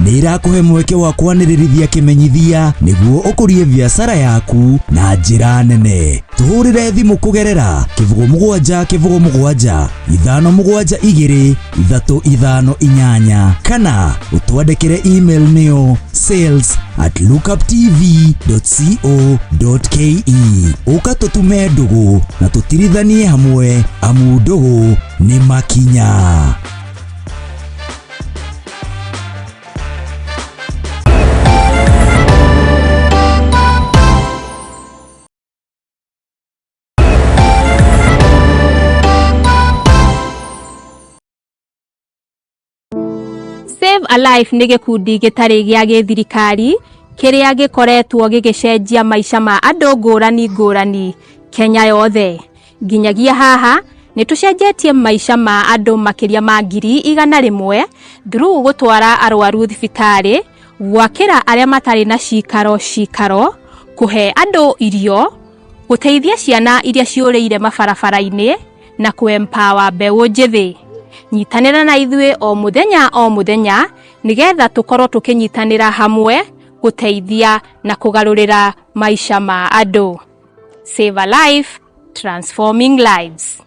nĩ ĩrakũhe mweke wa kwanĩrĩrithia kĩmenyithia nĩguo ũkũrie biacara yaku na njĩra nene. Tũhũrĩre thimũ kũgerera 07 07 5 7 2 3 5 8 kana ũtwandĩkĩre email nĩyo sales@lookuptv.co.ke. Ũka tũtume ndũgũ na tũtirithanie hamwe, amu ndũgũ nĩ makinya. Save a Life nĩ gĩkundi gĩtarĩ gĩa gĩthirikari kĩrĩa gĩkoretwo gĩgĩcenjia maica ma andũ ngũrani ngũrani Kenya yothe. Nginyagia haha nĩ tũcenjetie maica ma andũ makĩria ma 100,000 through gũtwara arwaru thibitarĩ, gwakĩra arĩa matarĩ na cikaro cikaro, kũhe andũ irio, gũteithia ciana iria ciũrĩire mabarabara-inĩ na kũ-empower mbeũ njĩthĩ. Nyitanĩra na ithuĩ o mũthenya o mũthenya nĩgetha tũkorwo tũkĩnyitanĩra hamwe gũteithia na kũgarũrĩra maica ma andũ. Save a Life, transforming lives.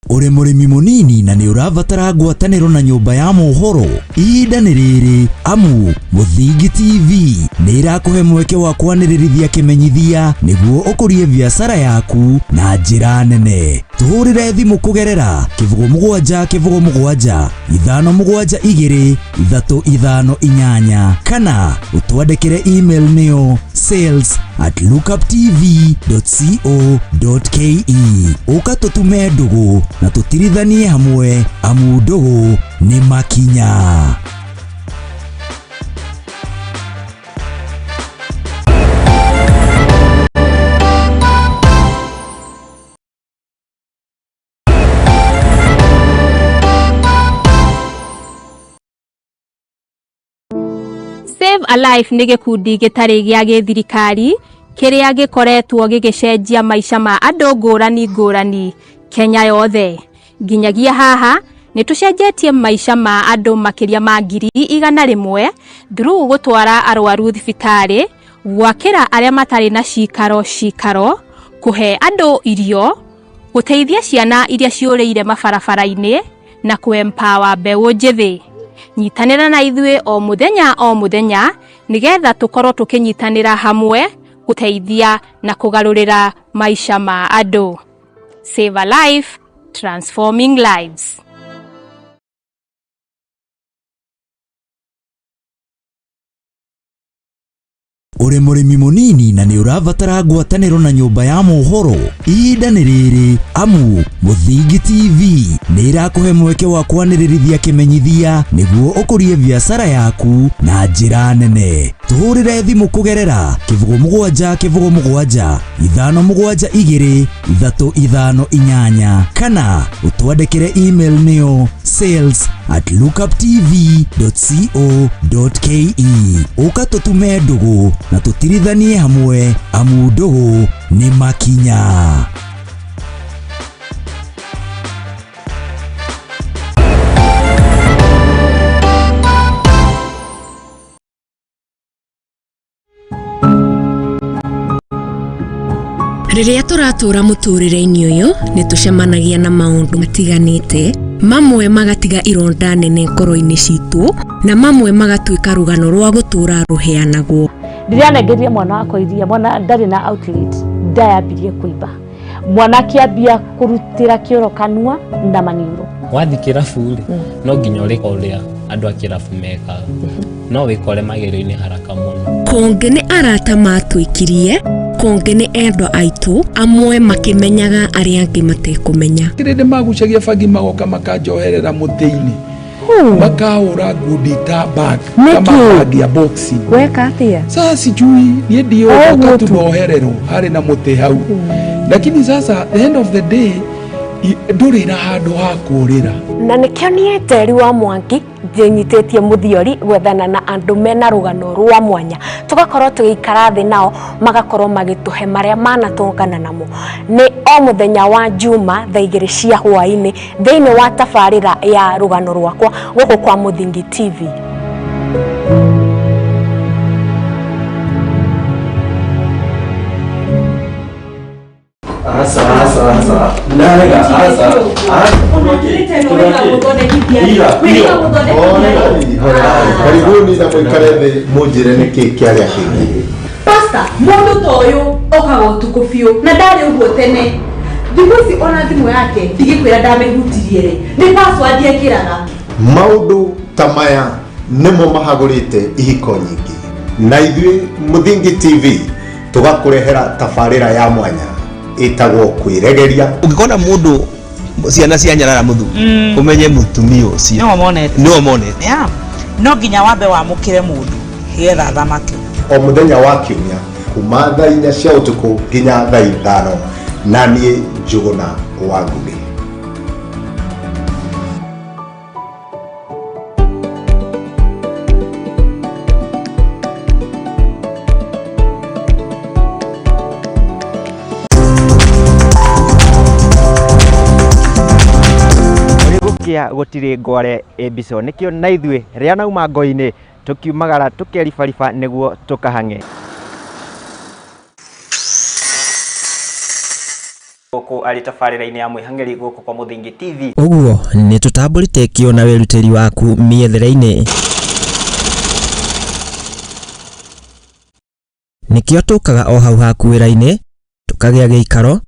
Ũrĩ Ũrĩ mũrĩmi mũnini na nĩ ũrabatara ngwatanĩro na nyũmba ya mohoro, ihinda nĩ rĩrĩ amu Mũthingi TV nĩ ĩrakũhe mweke wa kwanĩrĩrithia kĩmenyithia nĩguo ũkũrie biacara yaku na njĩra nene. Tũhũrĩre thimũ kũgerera 07 07 5 7 2 3 5 8 kana ũtwandĩkĩre email nĩyo sales@lookuptv.co.ke. Ũka tũtume ndũgũ na tũtirithanie hamwe amu ndũgũ nĩ makinya. Save a Life nĩ gĩkundi gĩtarĩ gĩa gĩthirikari kĩrĩa gĩkoretwo gĩgĩcenjia maica ma andũ ngũrani ngũrani Kenya yothe. Nginyagia haha nĩ tũcenjetie maica ma andũ makĩria ma 100,000 through gũtwara arwaru thibitarĩ, gwakĩra arĩa matarĩ na cikaro cikaro, kũhe andũ irio, gũteithia ciana iria ciũrĩire mabarabara-inĩ na kũ-empower mbeũ njĩthĩ. Nyitanĩra na ithuĩ o mũthenya o mũthenya nĩgetha tũkorwo tũkĩnyitanĩra hamwe gũteithia na kũgarũrĩra maica ma andũ. Save a Life, transforming lives. Ũrĩ mũrĩmi mũnini na nĩ ũrabatara ngwatanĩro na nyũmba ya mohoro, ihinda nĩ rĩrĩ amu Mũthingi TV nĩ ĩrakũhe mweke wa kwanĩrĩrithia kĩmenyithia nĩguo ũkũrie biacara yaku na njĩra nene. Tũhũrĩre thimũ kũgerera 07 07 5 7 2 3 5 8 kana ũtwandĩkĩre email nĩyo sales@lookuptv.co.ke. Ũka tũtume ndũgũ na tũtirithanie hamwe amu ndũgũ nĩ makinya. Rĩrĩa tũratũra mũtũrĩre-inĩ ũyũ nĩ tũcemanagia na maũndũ matiganĩte, mamwe magatiga ironda nene ngoro-inĩ citũ na mamwe magatuĩka rũgano rwa gũtũra rũheanagwo. Ndĩranengeria mwana wakwa iria, mwana ndarĩ na outlet, ndayambirie kũimba, mwana akĩambia kũrutĩra kĩoro kanua na maniũrũ. Wathi kĩrabu rĩ, no nginya ũrĩka ũrĩa andũ a kĩrabu mekaga, no wĩkore magerio-inĩ haraka mũno. Kũngĩ nĩ arata matwĩkirie, kũngĩ nĩ endwa aitũ, amwe makĩmenyaga arĩa angĩ matekũmenya. Kĩrĩndĩ magucagia bangi magoka makanjoherera mũtĩ-inĩ, makahũra ngundi ta bag kama bag ya boxing. Weka atia? Sasa sijui niĩ ndiũĩ, Ũguo tu tu. ndohererwo harĩ na mũtĩ hau, lakini sasa the end of the day ndũrĩ na handũ ha kũũrĩra. Na nĩkĩo niĩ Njeri wa Mwangi ndĩnyitĩtie mũthiori gwethana na andũ mena rũgano rwa mwanya, tũgakorwo tũgĩikara thĩ nao magakorwo magĩtũhe marĩa manatũngana namo. Nĩ o mũthenya wa Juma thaa 2 cia hwaĩ-inĩ thĩinĩ wa tabarĩra ya rũgano rwakwa gũkũ kwa Mũthingi TV. Asa, asa, asa. Ndarega, asa. Karibuni na mũikare thĩ mũnjĩre nĩkĩ kĩarĩa kĩngĩ. Pasta, mũndũ ta ũyũ okaga ũtukũ biũ na ndarĩ ũguo tene. Thikũ ici ona thimũ yake ndigĩkwĩra ndamĩhutirie rĩ, nĩ password ekĩraga. Maũndũ ta maya nĩmo mahagũrĩte ihiko nyingĩ, na ithuĩ Mũthingi TV tũgakũrehera tabarĩra ya mwanya ĩtagwo kwĩregeria. Ũngĩkona mũndũ ciana cia nyarara mũthuri, ũmenye mũtumia ũcio nĩwe monete, nĩwe monete. Yeah. No nginya wambe wamũkĩre mũndũ getha athamake. O mũthenya wa kiumia kuma thaa 4 cia ũtukũ nginya thaa 5, na niĩ Njũgũna wa Ngugĩ. Gũkĩa gũtirĩ ngware ĩmbico, nĩkĩo na ithuĩ rĩa nauma ngo-inĩ tũkiumagara tũkeribariba nĩguo tũkahang'e. Gũkũ arĩ tabarĩra-inĩ ya mwĩhang'ĩri gũkũ kwa Mũthingi TV. Ũguo nĩ tũtambũrĩte kĩo na wĩrutĩri waku mĩethere-inĩ. Nĩkĩo tũkaga o hau haku wĩra-inĩ, tũkagĩa gĩikaro,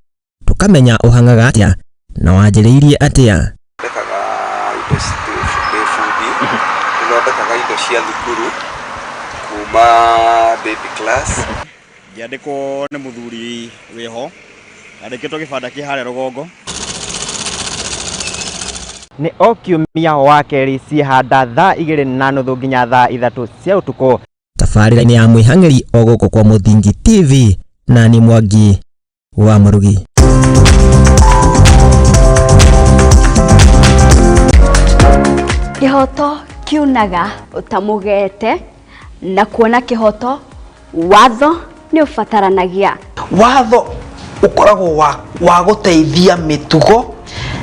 tũkamenya ũhang'aga atĩa na wanjĩrĩirie atĩa. Thondekaga indo ndĩ bundi, nĩthondekaga indo cia thukuru kuma baby class. Ngĩandĩkwo nĩ mũthuri wĩho, andĩkĩtwo gĩbanda kĩ harĩa rũgongo. Nĩ o kiumia wa kerĩ ciĩhanda thaa 2:30 nginya thaa 3 cia ũtukũ. Tabarĩra-inĩ ya mwĩhang'ĩri o gũkũ kwa Mũthingi TV na ni Mwangi wa Mũrugi. Kĩhoto kiunaga ũtamũgete na kuona kĩhoto watho nĩ ũbataranagia. Watho ũkoragwo wa gũteithia mĩtugo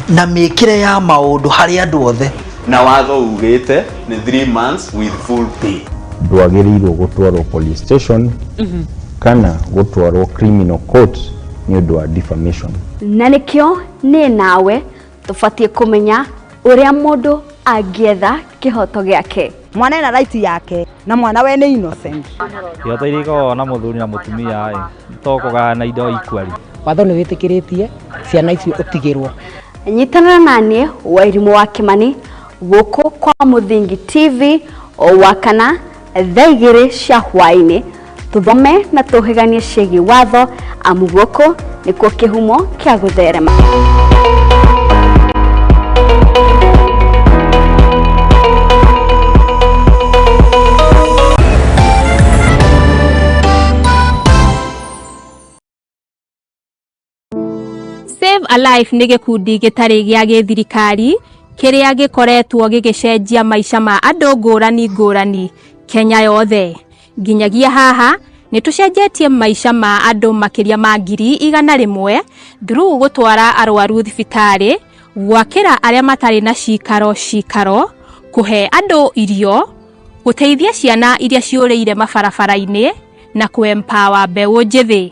na mĩkĩre ya maũndũ harĩ andũ othe. Na watho ugĩte nĩ 3 months with full pay. Ndwagĩrĩirwo gũtwarwo police station kana gũtwarwo criminal court nĩ ũndũ wa defamation. Na nĩkĩo nĩ nawe tũbatiĩ kũmenya ũrĩa mũndũ angĩetha kĩhoto gĩake. Mwana ena right yake na mwana we nĩ innocent. Ihoto iria ikoragwo na mũthuri na mũtumia ĩ to kũgayana indo equally. Watho nĩ wĩtĩkĩrĩtie ciana icio ũtigĩrwo. Nyitanĩra naniĩ Wairimũ wa Kĩmani gũkũ kwa Mũthingi TV o wakana thaa 2 cia hwaĩ-inĩ tũthome na tũhĩganie ciĩgiĩ watho amu gũkũ nĩkuo kĩhumo kĩa gũtherema. Save a Life nĩ gĩkundi gĩtarĩ gĩa gĩthirikari kĩrĩa gĩkoretwo gĩgĩcenjia maica ma andũ ngũrani ngũrani Kenya yothe. Nginyagia haha nĩ tũcenjetie maica ma andũ makĩria ma 100,000 through gũtwara arwaru thibitarĩ, gwakĩra arĩa matarĩ na cikaro cikaro, kũhe andũ irio, gũteithia ciana iria ciũrĩire mabarabara-inĩ na kũ-empower mbeũ njĩthĩ.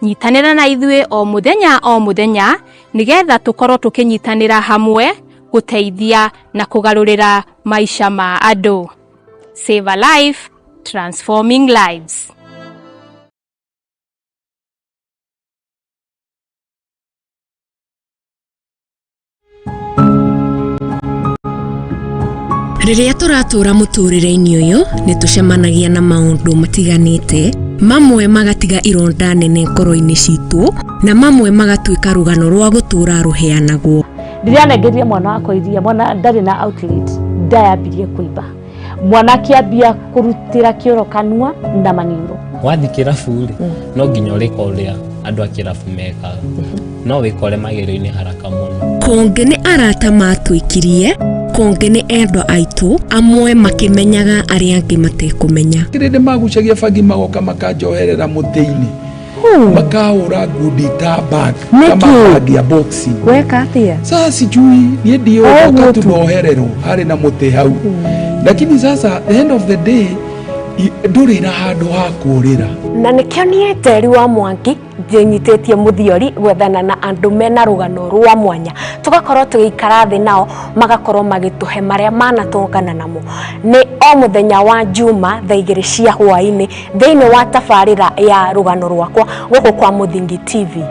Nyitanĩra na ithuĩ o mũthenya o mũthenya nĩgetha tũkorwo tũkĩnyitanĩra hamwe gũteithia na kũgarũrĩra maica ma andũ. Save a Life, transforming lives. Rĩrĩa tũratũra mũtũrĩre-inĩ ũyũ nĩ tũcemanagia na maũndũ matiganĩte, mamwe magatiga ironda nene ngoro-inĩ citũ na mamwe magatuĩka rũgano rwa gũtũra rũheanagwo. Rĩrĩa anengerire mwana wakwa iria, mwana ndarĩ na outlet, nda yambirie kũimba. Mwana akĩambia kũrutĩra kĩoro kanua na maniũrũ. Wathiĩ kĩrabu rĩ, no nginya ũrĩka ũrĩa andũ a kĩrabu mekaga. No wĩkore magerio-inĩ haraka mũno. Kũngĩ nĩ arata matwĩkirie, kũngĩ nĩ endwa aitũ, amwe makĩmenyaga arĩa angĩ matekũmenya. Kĩrĩndĩ magucagia bangi magoka makanjoherera mũtĩ-inĩ, makahũra ngundi ta bag kama bag ya boxing. Weka atĩa? Sasa sijui niĩ ndiũĩ ndoka tu nohererwo harĩ na mũtĩ hau, lakini sasa the end of the day ndũrĩ na handũ ha kũũrĩra. Na nĩkĩo niĩ Njeri wa Mwangi ndĩnyitĩtie mũthiori gwethana na andũ mena rũgano rwa mwanya, tũgakorwo tũgĩikara thĩ nao magakorwo magĩtũhe marĩa manatũngana namo. Nĩ o mũthenya wa Juma thaa 2 cia hwaĩ-inĩ thĩinĩ wa tabarĩra ya rũgano rwakwa gũkũ kwa Mũthingi TV.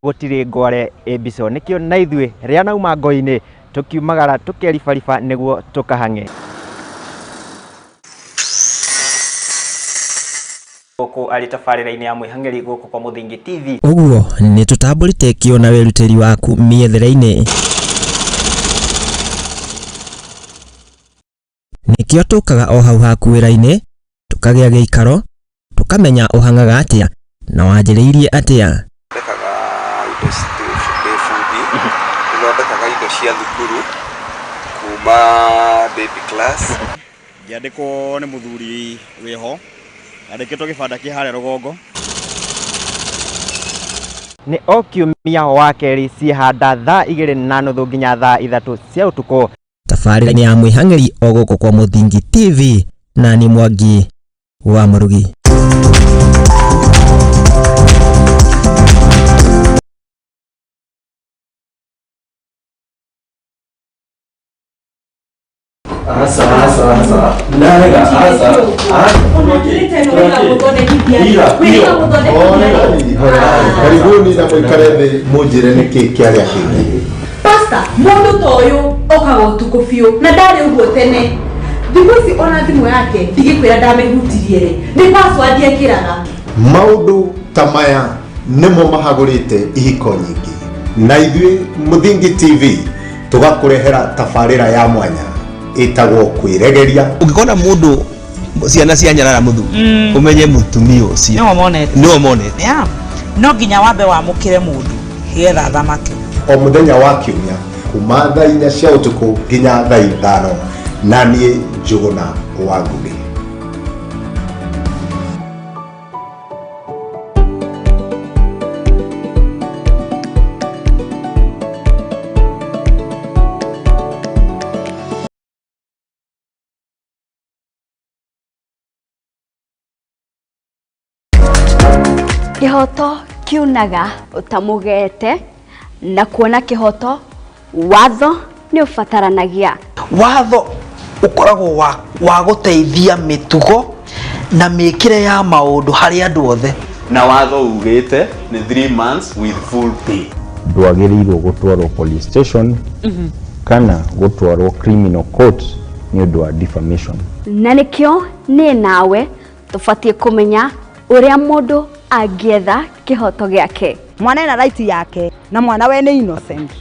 Gũtirĩ ngware ĩmbico nĩkĩo na ithuĩ rĩa nauma ngo-inĩ tũkiumagara tũkeribariba nĩguo tũkahang'e. Gũkũ arĩ tabarĩra-inĩ ya mwĩhang'ĩri gũkũ kwa Mũthingi TV. Ũguo nĩ tũtambũrĩte kĩo na wĩrutĩri waku mĩethere-inĩ. Nĩkĩo tũkaga o hau haku wĩra-inĩ, tũkagĩa gĩikaro, tũkamenya ũhang'aga atĩa na wanjĩrĩirie atĩa. Thondekaga indo ndĩ bundi, nĩthondekaga indo cia thukuru kuma baby class. Ngĩandĩkwo nĩ mũthuri wĩho, andĩkĩtwo gĩbanda kĩ harĩa rũgongo. Nĩ o kiumia wa kerĩ ciĩhanda thaa 2:30 nginya thaa 3 cia ũtukũ. Tabarĩra-inĩ ya mwĩhang'ĩri o gũkũ kwa Mũthingi TV na niĩ Mwangi wa Mũrugi. Asa, asa, asa. Narega, asa. Karibuni na mũikare thĩ mũnjĩre nĩkĩ kĩarĩa kĩngĩ. Pasta, mũndũ ta ũyũ okaga ũtukũ biũ na ndarĩ ũguo tene. Thikũ ici ona thimũ yake ndigĩkwĩra ndamĩhutirie rĩ, nĩ password ekĩraga. Maũndũ ta maya nĩmo mahagũrĩte ihiko nyingĩ, na ithuĩ Mũthingi TV tũgakũrehera tabarĩra ya mwanya ĩtagwo kwĩregeria. Ũngĩkona mũndũ ciana cia nyarara mũthuri ũmenye mũtumia ũcio Nĩwe monete. Nĩwe monete. Yeah. No nginya wambe wamũkĩre mũndũ getha athamake. O mũthenya wa kiumia kuma thaa 4 cia ũtukũ nginya thaa 5, na niĩ Njũgũna wa Ngũgĩ. Kĩhoto kiunaga ũtamũgete na kuona kĩhoto watho nĩ ũbataranagia. Watho ũkoragwo wa, wa gũteithia mĩtugo na mĩkĩre ya maũndũ harĩ andũ othe. Na watho ugĩte nĩ 3 months with full pay. Ndwagĩrĩirwo gũtwarwo police station kana gũtwarwo criminal court nĩ ũndũ wa defamation. Na nĩkĩo niĩ nawe tũbatiĩ kũmenya ũrĩa mũndũ angĩetha kĩhoto gĩake. Mwana ena right yake na mwana we nĩ innocent.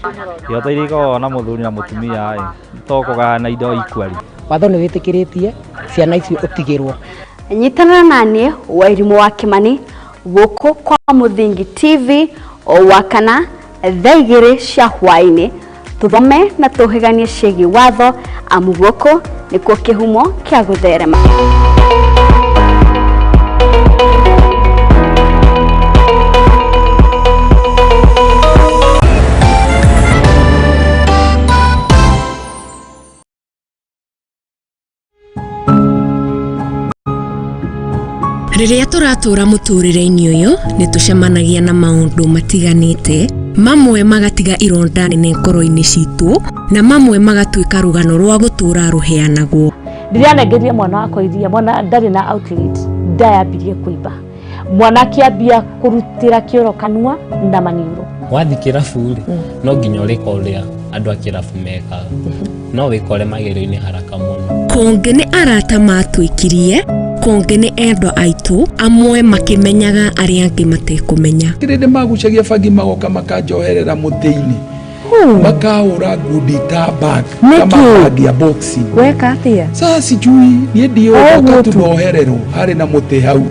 Ihoto iria ikoragwo na mũthuri na mũtumia ĩ to kũgayana indo equally. Watho nĩ wĩtĩkĩrĩtie ciana icio ũtigĩrwo. Nyitanĩra na niĩ Wairimũ wa Kĩmani gũkũ kwa Mũthingi TV o wakana thaa 2 cia hwaĩ-inĩ tũthome na tũhĩganie ciĩgiĩ watho amu gũkũ nĩkuo kĩhumo kĩa gũtherema. Rĩrĩa tũratũra mũtũrĩre-inĩ ũyũ nĩ tũcemanagia na maũndũ matiganĩte, mamwe magatiga ironda nene ngoro-inĩ citũ na mamwe magatuĩka rũgano rwa gũtũra rũheanagwo. Rĩrĩa anengerire mwana wakwa iria, mwana ndarĩ na outlet, nda yambirie kũimba, mwana akĩambia kũrutĩra kĩoro kanua na maniũrũ. Wathiĩ kĩrabu rĩ, no nginya ũrĩka ũrĩa andũ a kĩrabu mekaga, no wĩkore magerio-inĩ haraka mũno. Kũngĩ nĩ arata matwĩkirie, kũngĩ nĩ endwa aitũ, amwe makĩmenyaga arĩa angĩ matekũmenya. Kĩrĩndĩ magucagia bangi magoka makanjoherera mũtĩ-inĩ, makahũra ngundi ta bag ta mabangi ya boxing. Weka atĩa? Sasa sijui niĩ ndiũĩ Ũguo wakati tu. unohererwo harĩ na mũtĩ hau,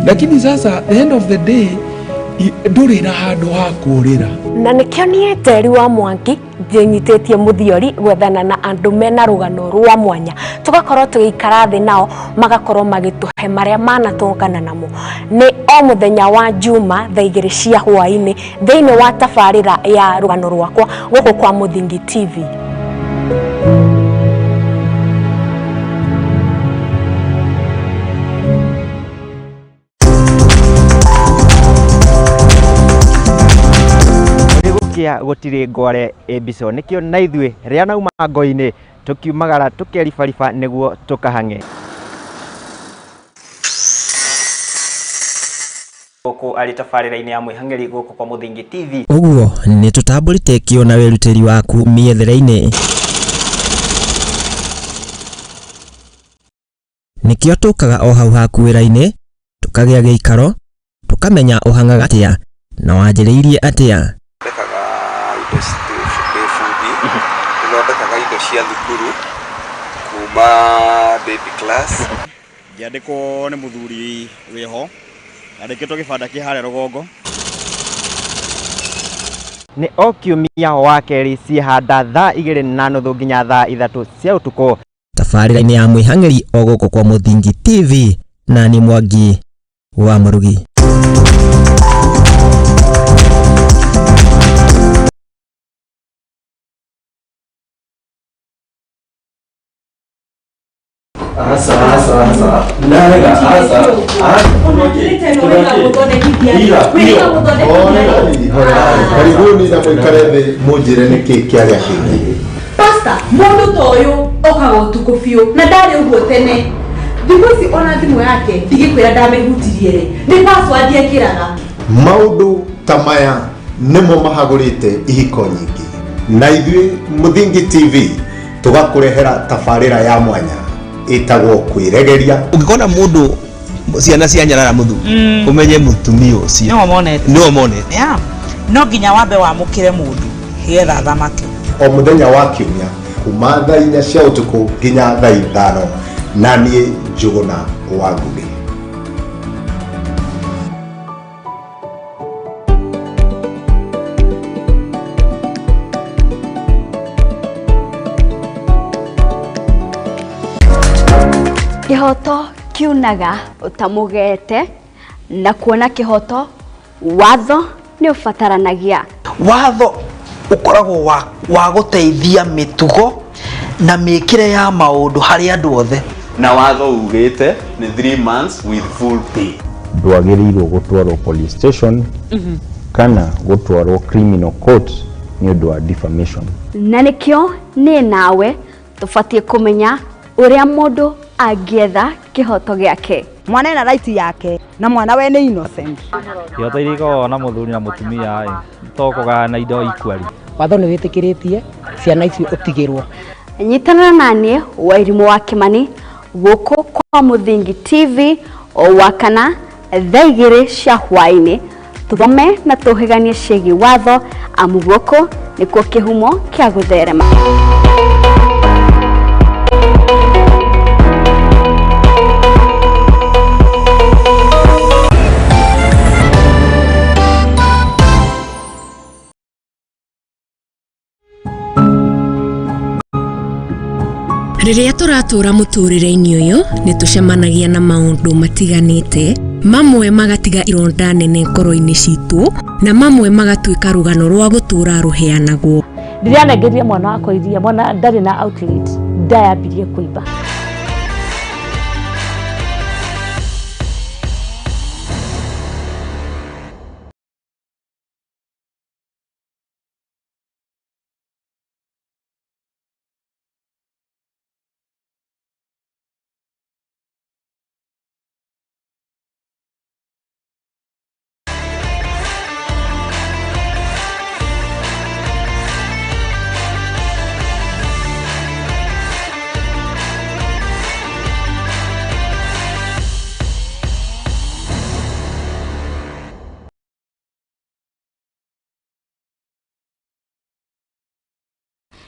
lakini sasa the end of the day ndũrĩ na handũ ha kũũrĩra. Na nĩkĩo niĩ Njeri wa Mwangi njĩnyitĩtie mũthiori gwethana na andũ mena rũgano rwa mwanya, tũgakorwo tũgĩikara thĩ nao magakorwo magĩtũhe marĩa manatũngana namo. Nĩ o mũthenya wa Juma thaa 2 cia hwaĩ-inĩ thĩinĩ wa tabarĩra ya rũgano rwakwa gũkũ kwa Mũthingi TV. Gũkĩa gũtirĩ ngware ĩmbico, nĩkĩo na ithuĩ rĩa nauma ngo-inĩ tũkiumagara tũkeribariba nĩguo tũkahang'e. Gũkũ arĩ tabarĩra-inĩ ya mwĩhang'ĩri gũkũ kwa Mũthingi TV. Ũguo nĩ tũtambũrĩte kĩo na wĩrutĩri waku mĩethere-inĩ. Nĩkĩo tũkaga o hau haku wĩra-inĩ, tũkagĩa gĩikaro, tũkamenya ũhang'aga atĩa na wanjĩrĩirie atĩa. Thondekaga indo ndĩ bundi, nĩthondekaga indo cia thukuru kuma baby class. Ngĩandĩkwo nĩ mũthuri wĩho, andĩkĩtwo gĩbanda kĩ harĩa rũgongo. Nĩ o kiumia wa kerĩ ciĩhanda thaa 2:30 nginya thaa 3 cia ũtukũ. Tabarĩra-inĩ ya mwĩhang'ĩri o gũkũ kwa Mũthingi TV na niĩ Mwangi wa Mũrugi. Aca, aca, aca. Ndarega, aca. Karibuni na mũikare thĩ mũnjĩre nĩkĩ kĩarĩa kĩngĩ. Pasta, mũndũ ta ũyũ okaga ũtukũ biũ na ndarĩ ũguo tene. Thikũ ici ona thimũ yake ndigĩkwĩra ndamĩhutirie rĩ, nĩ password ekĩraga. Maũndũ ta maya nĩmo mahagũrĩte ihiko nyingĩ, na ithuĩ Mũthingi TV tũgakũrehera tabarĩra ya mwanya ĩtagwo kwĩregeria. Ũngĩkona mũndũ ciana cia nyarara mũthuri, ũmenye mũtumia ũcio nĩwe monete. Nĩwe monete. Yeah. No nginya wambe wamũkĩre mũndũ getha thamake. O mũthenya wa kiumia kuma thaa 4 cia ũtukũ nginya thaa 5, na niĩ Njũgũna wa Ngugĩ. Kĩhoto kiunaga ũtamũgete, na kuona kĩhoto watho nĩ ũbataranagia. Watho ũkoragwo wa gũteithia mĩtugo na mĩkĩre ya maũndũ harĩ andũ othe. Na watho ugĩte nĩ 3 months with full pay. Ndwagĩrĩirwo gũtwarwo police station kana gũtwarwo criminal court nĩ ũndũ wa defamation. Na nĩkĩo niĩ nawe tũbatiĩ kũmenya ũrĩa mũndũ angĩetha kĩhoto gĩake. Mwana ena right yake na mwana we nĩ innocent. Ihoto iria ikoragwo na mũthuri na mũtumia ĩ, to kũgayana indo equally. Watho nĩ wĩtĩkĩrĩtie ciana icio ũtigĩrwo. Nyitanĩra na niĩ Wairimũ wa Kĩmani gũkũ kwa Mũthingi TV o Wakana thaa 2 cia hwaĩ-inĩ, tũthome na tũhĩganie ciĩgiĩ watho, amu gũkũ nĩkuo kĩhumo kĩa gũtherema. Rĩrĩa tũratũra mũtũrĩre-inĩ ũyũ nĩ tũcemanagia na maũndũ matiganĩte, mamwe magatiga ironda nene ngoro-inĩ citũ na mamwe magatuĩka rũgano rwa gũtũra rũheanagwo. Ndĩranengeria mwana wakwa iria, mwana ndarĩ na outlet, ndayambirie kũimba.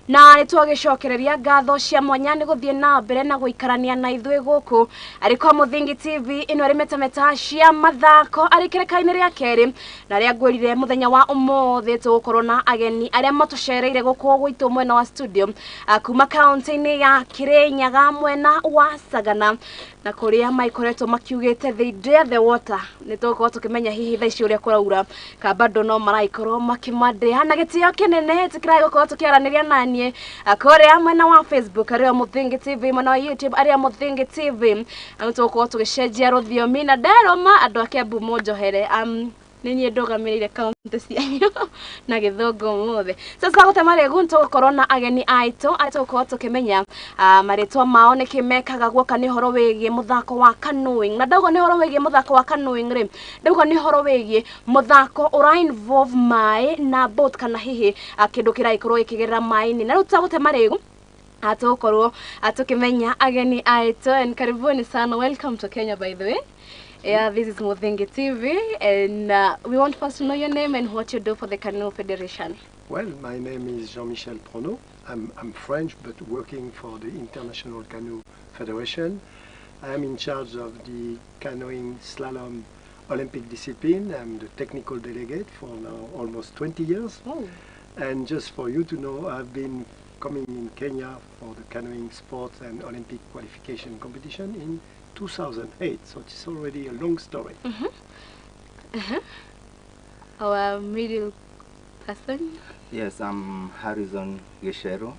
Na nĩ twagĩcokereria ngatho cia mwanya nĩ gũthiĩ na mbere na gũikarania na ithuĩ gũkũ arĩ kwa Mũthingi TV ĩno ĩrĩ metameta cia mathako arĩ kĩrĩka-inĩ rĩa kerĩ, na rĩa ngwĩrire mũthenya wa ũmũthĩ tũgũkorwo na ageni arĩa matũcereire gũkũ gwitũ mwena wa studio kuma kaunti-inĩ ya Kĩrĩnyaga mwena wa Sagana, na kũrĩa maikoretwo makiugĩte they dare the water. Nĩ tũgũkorwo tũkĩmenya hihi thaa ici ũrĩa kũraura ka bado no maraikorwo makĩmadea, na gĩtĩo kĩnene tũkĩraĩ gũkorwo tũkĩaranĩria naniĩ kũrĩa mwena wa Facebook arĩa Mũthingi TV, mwena wa YouTube arĩa Mũthingi TV. Na tũgũkorwo tũgĩcenjia rũthiomi na nderoma andũ a Kiambu mũnjohere, nĩ niĩ ndũgamĩrĩire kaunti cianyu na gĩthũngũ ũmũthĩ. Sasa gũte marĩgu tũgũkorwo na ageni aitũ arĩa tũgũkorwo tũkĩmenya marĩtwa mao nĩkĩ mekaga guoka nĩ ũhoro wĩgiĩ mũthako wa canoeing. Na ndauga nĩ ũhoro wĩgiĩ mũthako wa canoeing rĩ, ndauga nĩ ũhoro wĩgiĩ mũthako ũra involve maĩ na boat kana hihi kĩndũ kĩragĩkorwo gĩkĩgerera maĩ-inĩ. Na rĩu tũtagũte marĩgu tũgũkorwo tũkĩmenya ageni aitũ, and karibuni sana, welcome to Kenya by the way. Yeah, this is Muthingi TV, and we want first to know your name and what you do for the Canoe Federation. Well, my name is Jean-Michel Pronost. I'm French, but working for the International Canoe Federation. I am in charge of the canoeing slalom Olympic discipline. I'm the technical delegate for now almost 20 years. Oh. And just for you to know, I've been coming in Kenya for the canoeing sports and Olympic qualification competition in 2008, so it's already a long story. Mm-hmm. Uh-huh. Our middle person? Yes, I'm Harrison Gicheru.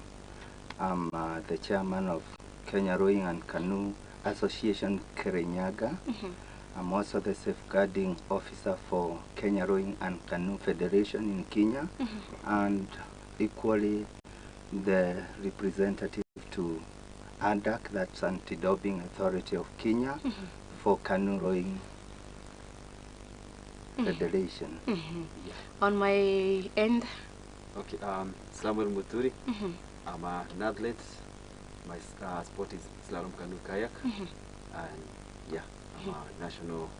I'm the chairman of Kenya Rowing and Canoe Association Kirinyaga. I'm also the safeguarding officer for Kenya Rowing and Canoe Federation in Kenya, and equally the representative to ADAK, that's Anti-Doping Authority of Kenya, for Canoe Rowing Federation. On my end. Okay, Samuel Muturi. I'm an athlete. My sport is slalom canoe kayak, and yeah, I'm a national.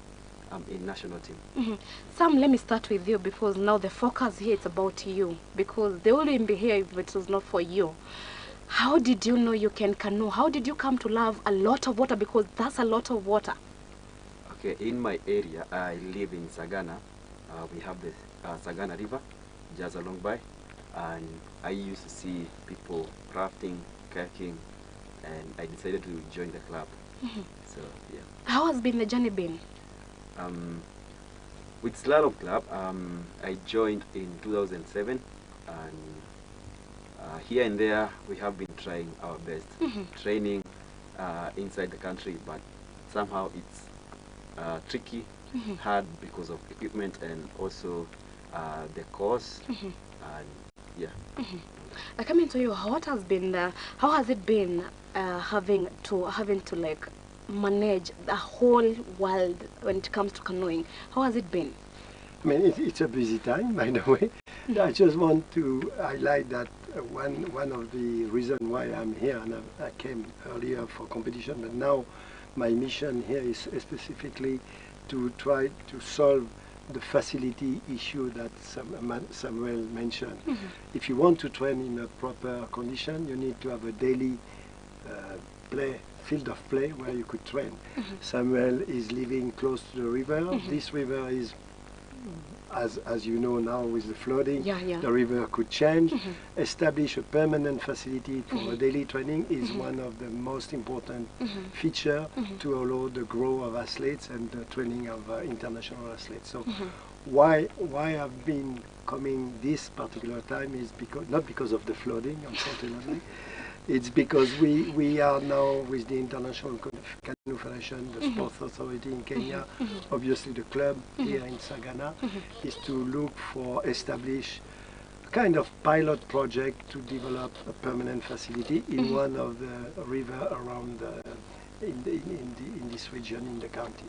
I'm in national team. Sam, let me start with you because now the focus here is about you, because they wouldn't be here if it was not for you. How did you know you can canoe? How did you come to love a lot of water? Because that's a lot of water. Okay, in my area, I live in Sagana. We have the Sagana River just along by, and I used to see people rafting, kayaking, and I decided to join the club. So yeah. How has been the journey been? With Slalom Club, I joined in 2007, and here and there we have been trying our best, training inside the country, but somehow it's tricky, hard because of equipment and also the course, and yeah. Coming to you, what has been how has it been having to like manage the whole world when it comes to canoeing? How has it been? I mean, it's a busy time, by the way. I just want to highlight that one of the reasons why I'm here, and I came earlier for competition, but now my mission here is specifically to try to solve the facility issue that Samuel mentioned. If you want to train in a proper condition, you need to have a daily field of play where you could train. Samuel is living close to the river. This river is, as you know now with the flooding, the river could change. Establish a permanent facility for daily training is one of the most important feature to allow the growth of athletes and the training of international athletes. So why I've been coming this particular time is because, not because of the flooding, unfortunately, it's because we are now with the International Canoe Federation, the Sports Authority in Kenya, obviously the club here in Sagana, is to look for establish a kind of pilot project to develop a permanent facility in one of the river around in this region, in the county.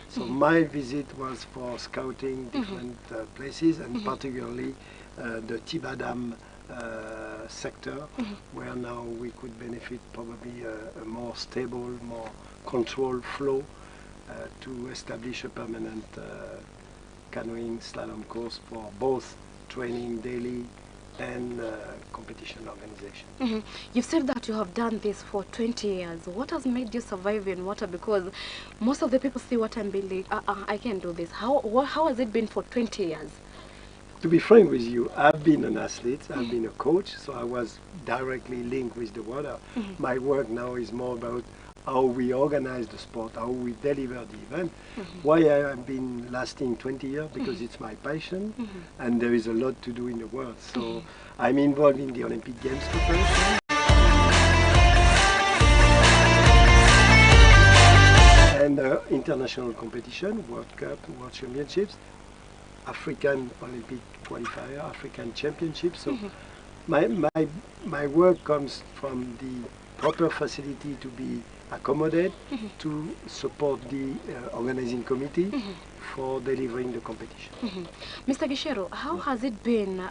So my visit was for scouting different places, and particularly the Thiba Dam sector, where now we could benefit probably a more stable, more controlled flow to establish a permanent canoeing slalom course for both training daily and competition organization. You've said that you have done this for 20 years. What has made you survive in water? Because most of the people see water and be like, I can't do this. How has it been for 20 years? To be frank with you, I've been an athlete, I've been a coach, so I was directly linked with the water. My work now is more about how we organize the sport, how we deliver the event. Why I have been lasting 20 years, because it's my passion, and there is a lot to do in the world. So I'm involved in the Olympic Games preparation. And international competition, World Cup, World Championships, African Olympic qualifier, African Championship. So my work comes from the proper facility to be accommodated to support the organizing committee for delivering the competition. Mr. Gicheru, how has it been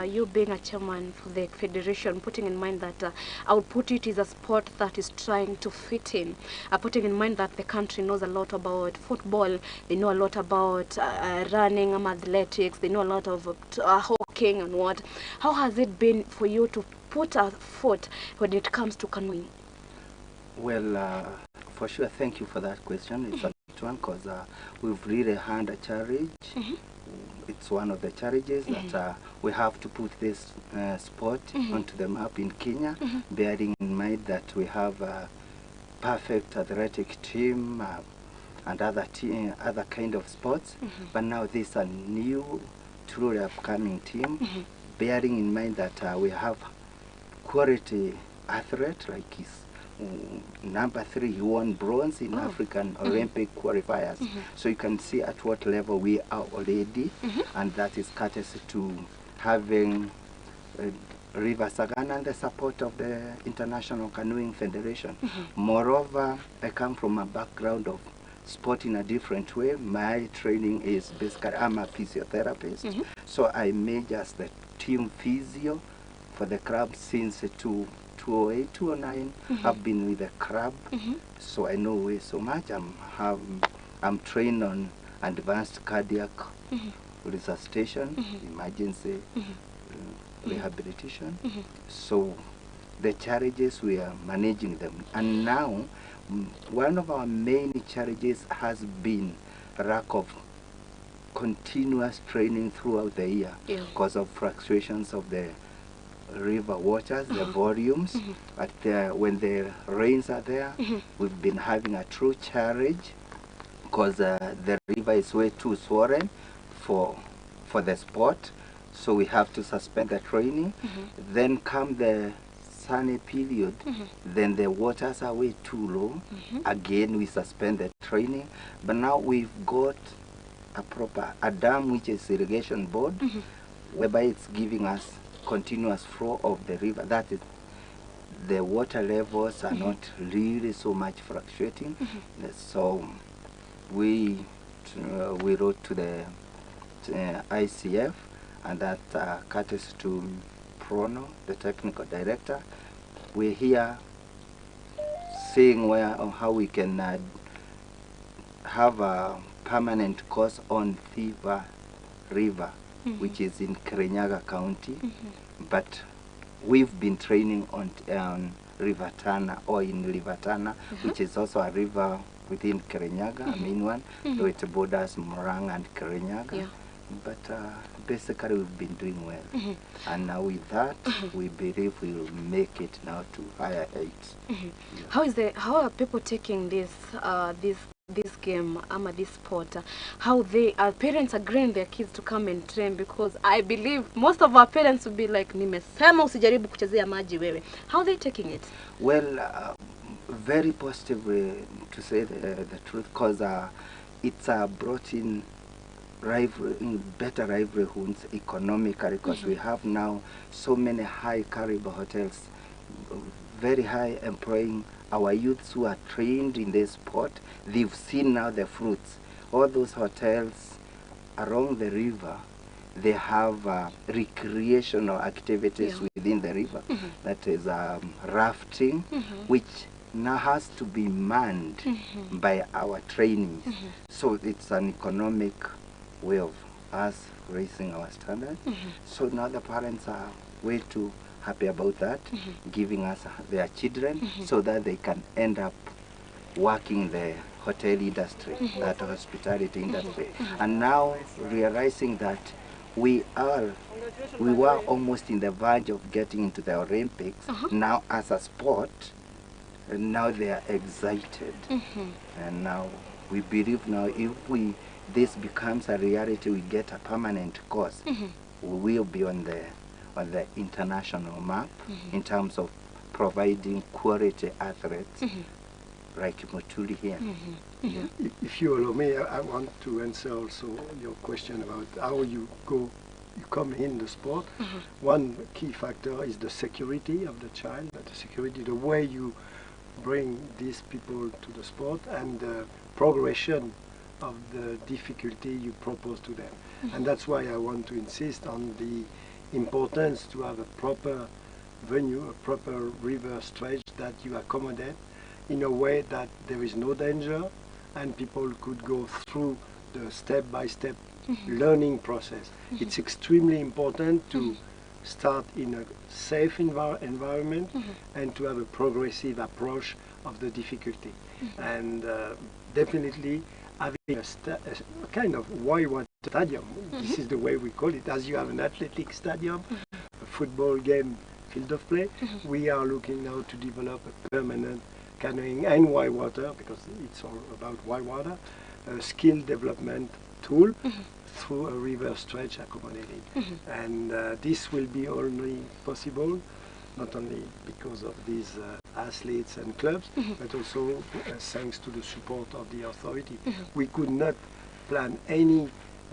you being a chairman for the federation, putting in mind that I would put it is a sport that is trying to fit in, putting in mind that the country knows a lot about football, they know a lot about running, athletics, they know a lot of hockey and what. How has it been for you to put a foot when it comes to canoeing? Well, for sure, thank you for that question. It's a good one because we've really had a challenge. It's one of the challenges that we have to put this sport onto the map in Kenya, bearing in mind that we have a perfect athletic team and other kind of sports. But now this is a new, truly upcoming team, bearing in mind that we have quality athlete like his Number 3, he won bronze in African Olympic qualifiers. So you can see at what level we are already, and that is courtesy to having River Sagana and the support of the International Canoeing Federation. Moreover, I come from a background of sport in a different way. My training is basically, I'm a physiotherapist, so I major as the team physio for the club since 2008, 2009. I've been with the club, so I know way so much. I'm trained on advanced cardiac resuscitation, emergency rehabilitation. So the challenges, we are managing them. And now, one of our main challenges has been lack of continuous training throughout the year because of fluctuations of the river waters, the volumes. But when the rains are there, we've been having a true challenge because the river is way too swollen for the sport. So we have to suspend the training. Then come the sunny period, then the waters are way too low. Again, we suspend the training. But now we've got a dam, which is irrigation board, whereby it's giving us continuous flow of the river. That is, the water levels are not really so much fluctuating. So we wrote to the ICF, and that courtesy to Prono, the technical director. We're here seeing where or how we can have a permanent course on Thiba River, which is in Kirinyaga County. But we've been training on River Tana, or in River Tana, which is also a river within Kirinyaga, a main one, though it borders Murang'a and Kirinyaga. But basically we've been doing well. And now with that, we believe we will make it now to higher heights. How are people taking this this game, ama this sport? How they are parents agreeing their kids to come and train? Because I believe most of our parents will be like, nimesema usijaribu kuchezea maji wewe. How are they taking it? Well, very positively, to say the truth, because it's brought in better livelihoods economically, because we have now so many high caliber hotels, very high, employing our youths who are trained in this sport. They've seen now the fruits. All those hotels along the river, they have recreational activities within the river. That is rafting, which now has to be manned by our trainees. So it's an economic way of us raising our standards. So now the parents are way too happy about that, giving us their children so that they can end up working the hotel industry, that hospitality industry. And now realizing that we were almost in the verge of getting into the Olympics, now as a sport, and now they are excited. And now we believe now if this becomes a reality, we get a permanent course, we will be on the international map in terms of providing quality athletes like Mutuli here. If you allow me, I want to answer also your question about how you come in the sport. One key factor is the security of the child, the security, the way you bring these people to the sport, and the progression of the difficulty you propose to them. And that's why I want to insist on the importance to have a proper venue, a proper river stretch that you accommodate in a way that there is no danger and people could go through the step-by-step learning process. It's extremely important to start in a safe environment and to have a progressive approach of the difficulty. And definitely having a kind of whitewater stadium, this is the way we call it, as you have an athletic stadium, a football game, field of play, we are looking now to develop a permanent canoeing and whitewater, because it's all about whitewater, a skill development tool through a river stretch accommodated. And this will be only possible not only because of these athletes and clubs, but also thanks to the support of the authority. We could not plan any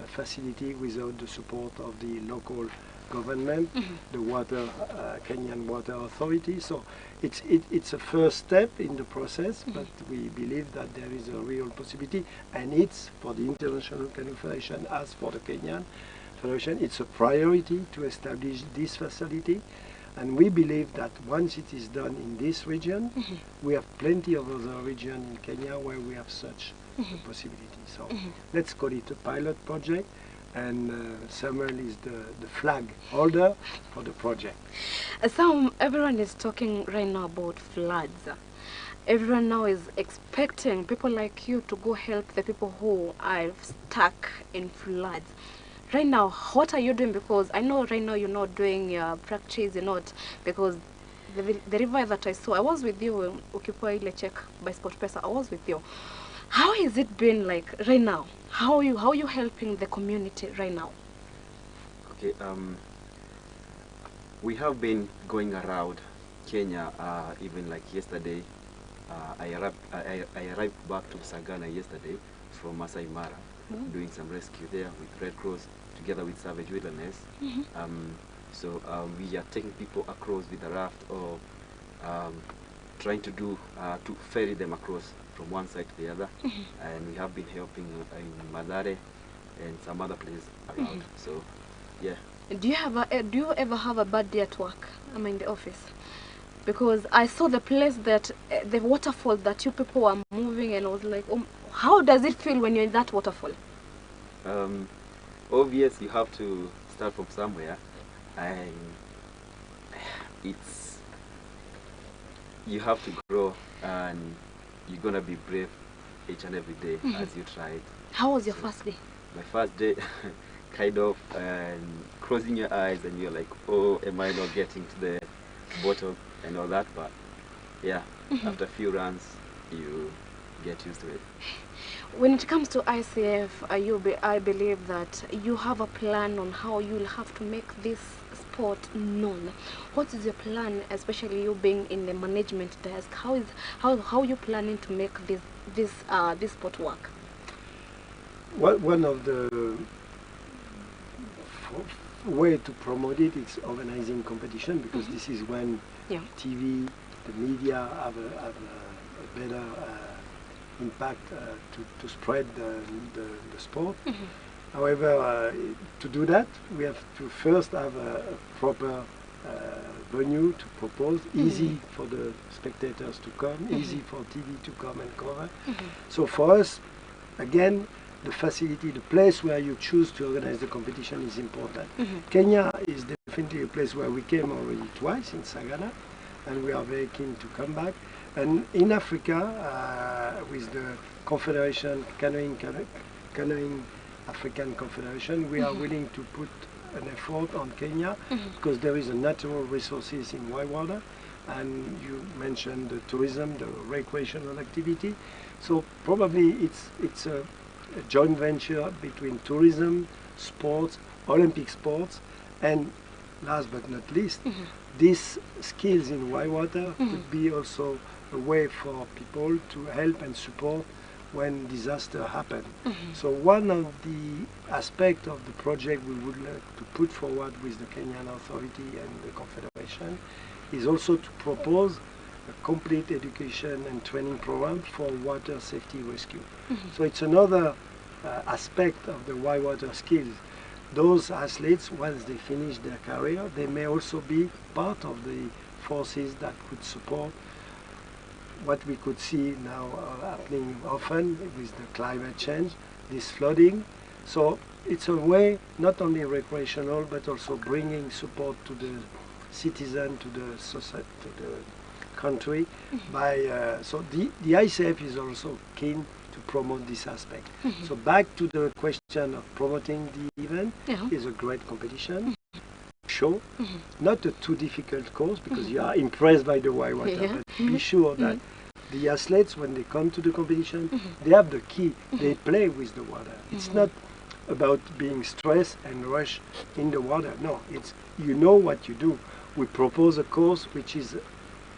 facility without the support of the local government, the water, Kenyan Water Authority. So it's a first step in the process, but we believe that there is a real possibility, and it's for the International Canoe Federation as for the Kenyan Federation, it's a priority to establish this facility. And we believe that once it is done in this region, we have plenty of other regions in Kenya where we have such a possibility. So let's call it a pilot project, and Samuel is the flag holder for the project. Sam, everyone is talking right now about floods. Everyone now is expecting people like you to go help the people who are stuck in floods. Right now, what are you doing? Because I know right now you're not doing your practice, you're not, because the river that I saw, I was with you, ukipewa ile check by SportPesa, I was with you. How has it been like right now? How are you helping the community right now? Okay, we have been going around Kenya, even like yesterday. I arrived back to Sagana yesterday from Masai Mara, doing some rescue there with Red Cross together with Savage Wilderness. So we are taking people across with a raft, or trying to do to ferry them across from one side to the other. And we have been helping in Mathare and some other places around. So, yeah. Do you have do you ever have a bad day at work? I mean, the office. Because I saw the place that the waterfall that you people were moving, and I was like, oh, how does it feel when you're in that waterfall? Obvious, you have to start from somewhere, and it's, you have to grow, and you're gonna be brave each and every day as you try it. How was your first day? My first day, kind of, and closing your eyes, and you're like, oh, am I not getting to the bottom and all that? But yeah, after a few runs, you get used to it. When it comes to ICF, I believe that you have a plan on how you'll have to make this sport known. What is your plan, especially you being in the management desk? How are you planning to make this sport work? Well, one of the way to promote it is organizing competition, because this is when TV, the media have a better impact to spread the sport. However, to do that, we have to first have a proper venue to propose, easy for the spectators to come, easy for TV to come and cover. So for us, again, the facility, the place where you choose to organize the competition is important. Kenya is definitely a place where we came already twice in Sagana, and we are very keen to come back. And in Africa, with the Confederation, Canoeing African Confederation, we are willing to put an effort on Kenya, because there is a natural resources in whitewater, and you mentioned the tourism, the recreational activity. So probably it's a joint venture between tourism, sports, Olympic sports, and last but not least, these skills in whitewater could be also a way for people to help and support when disaster happens. So one of the aspects of the project we would like to put forward with the Kenyan Authority and the Confederation is also to propose a complete education and training program for water safety rescue. So it's another aspect of the whitewater skills. Those athletes, once they finish their career, they may also be part of the forces that could support what we could see now happening often with the climate change, this flooding. So it's a way, not only recreational, but also bringing support to the citizen, to the society, to the country. By so the ICF is also keen to promote this aspect. So back to the question of promoting the event, is a great competition. Show, not a too difficult course, because you are impressed by the whitewater, but be sure that the athletes, when they come to the competition, they have the key, they play with the water. It's not about being stressed and rush in the water. No, it's, you know what you do. We propose a course which is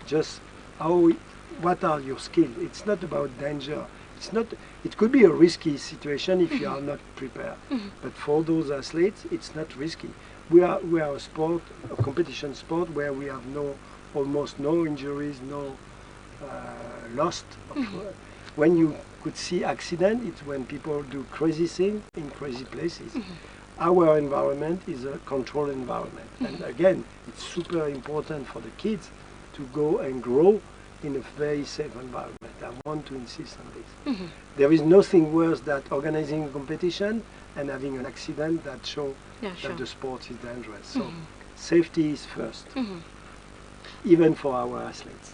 just what are your skills. It's not about danger. It's not. It could be a risky situation if you are not prepared. But for those athletes, it's not risky. We are a sport, a competition sport where we have almost no injuries, no lost. When you could see accident, it's when people do crazy things in crazy places. Our environment is a controlled environment, and again, it's super important for the kids to go and grow in a very safe environment. I want to insist on this. There is nothing worse than organizing a competition and having an accident that shows that the sport is dangerous. So safety is first, even for our athletes.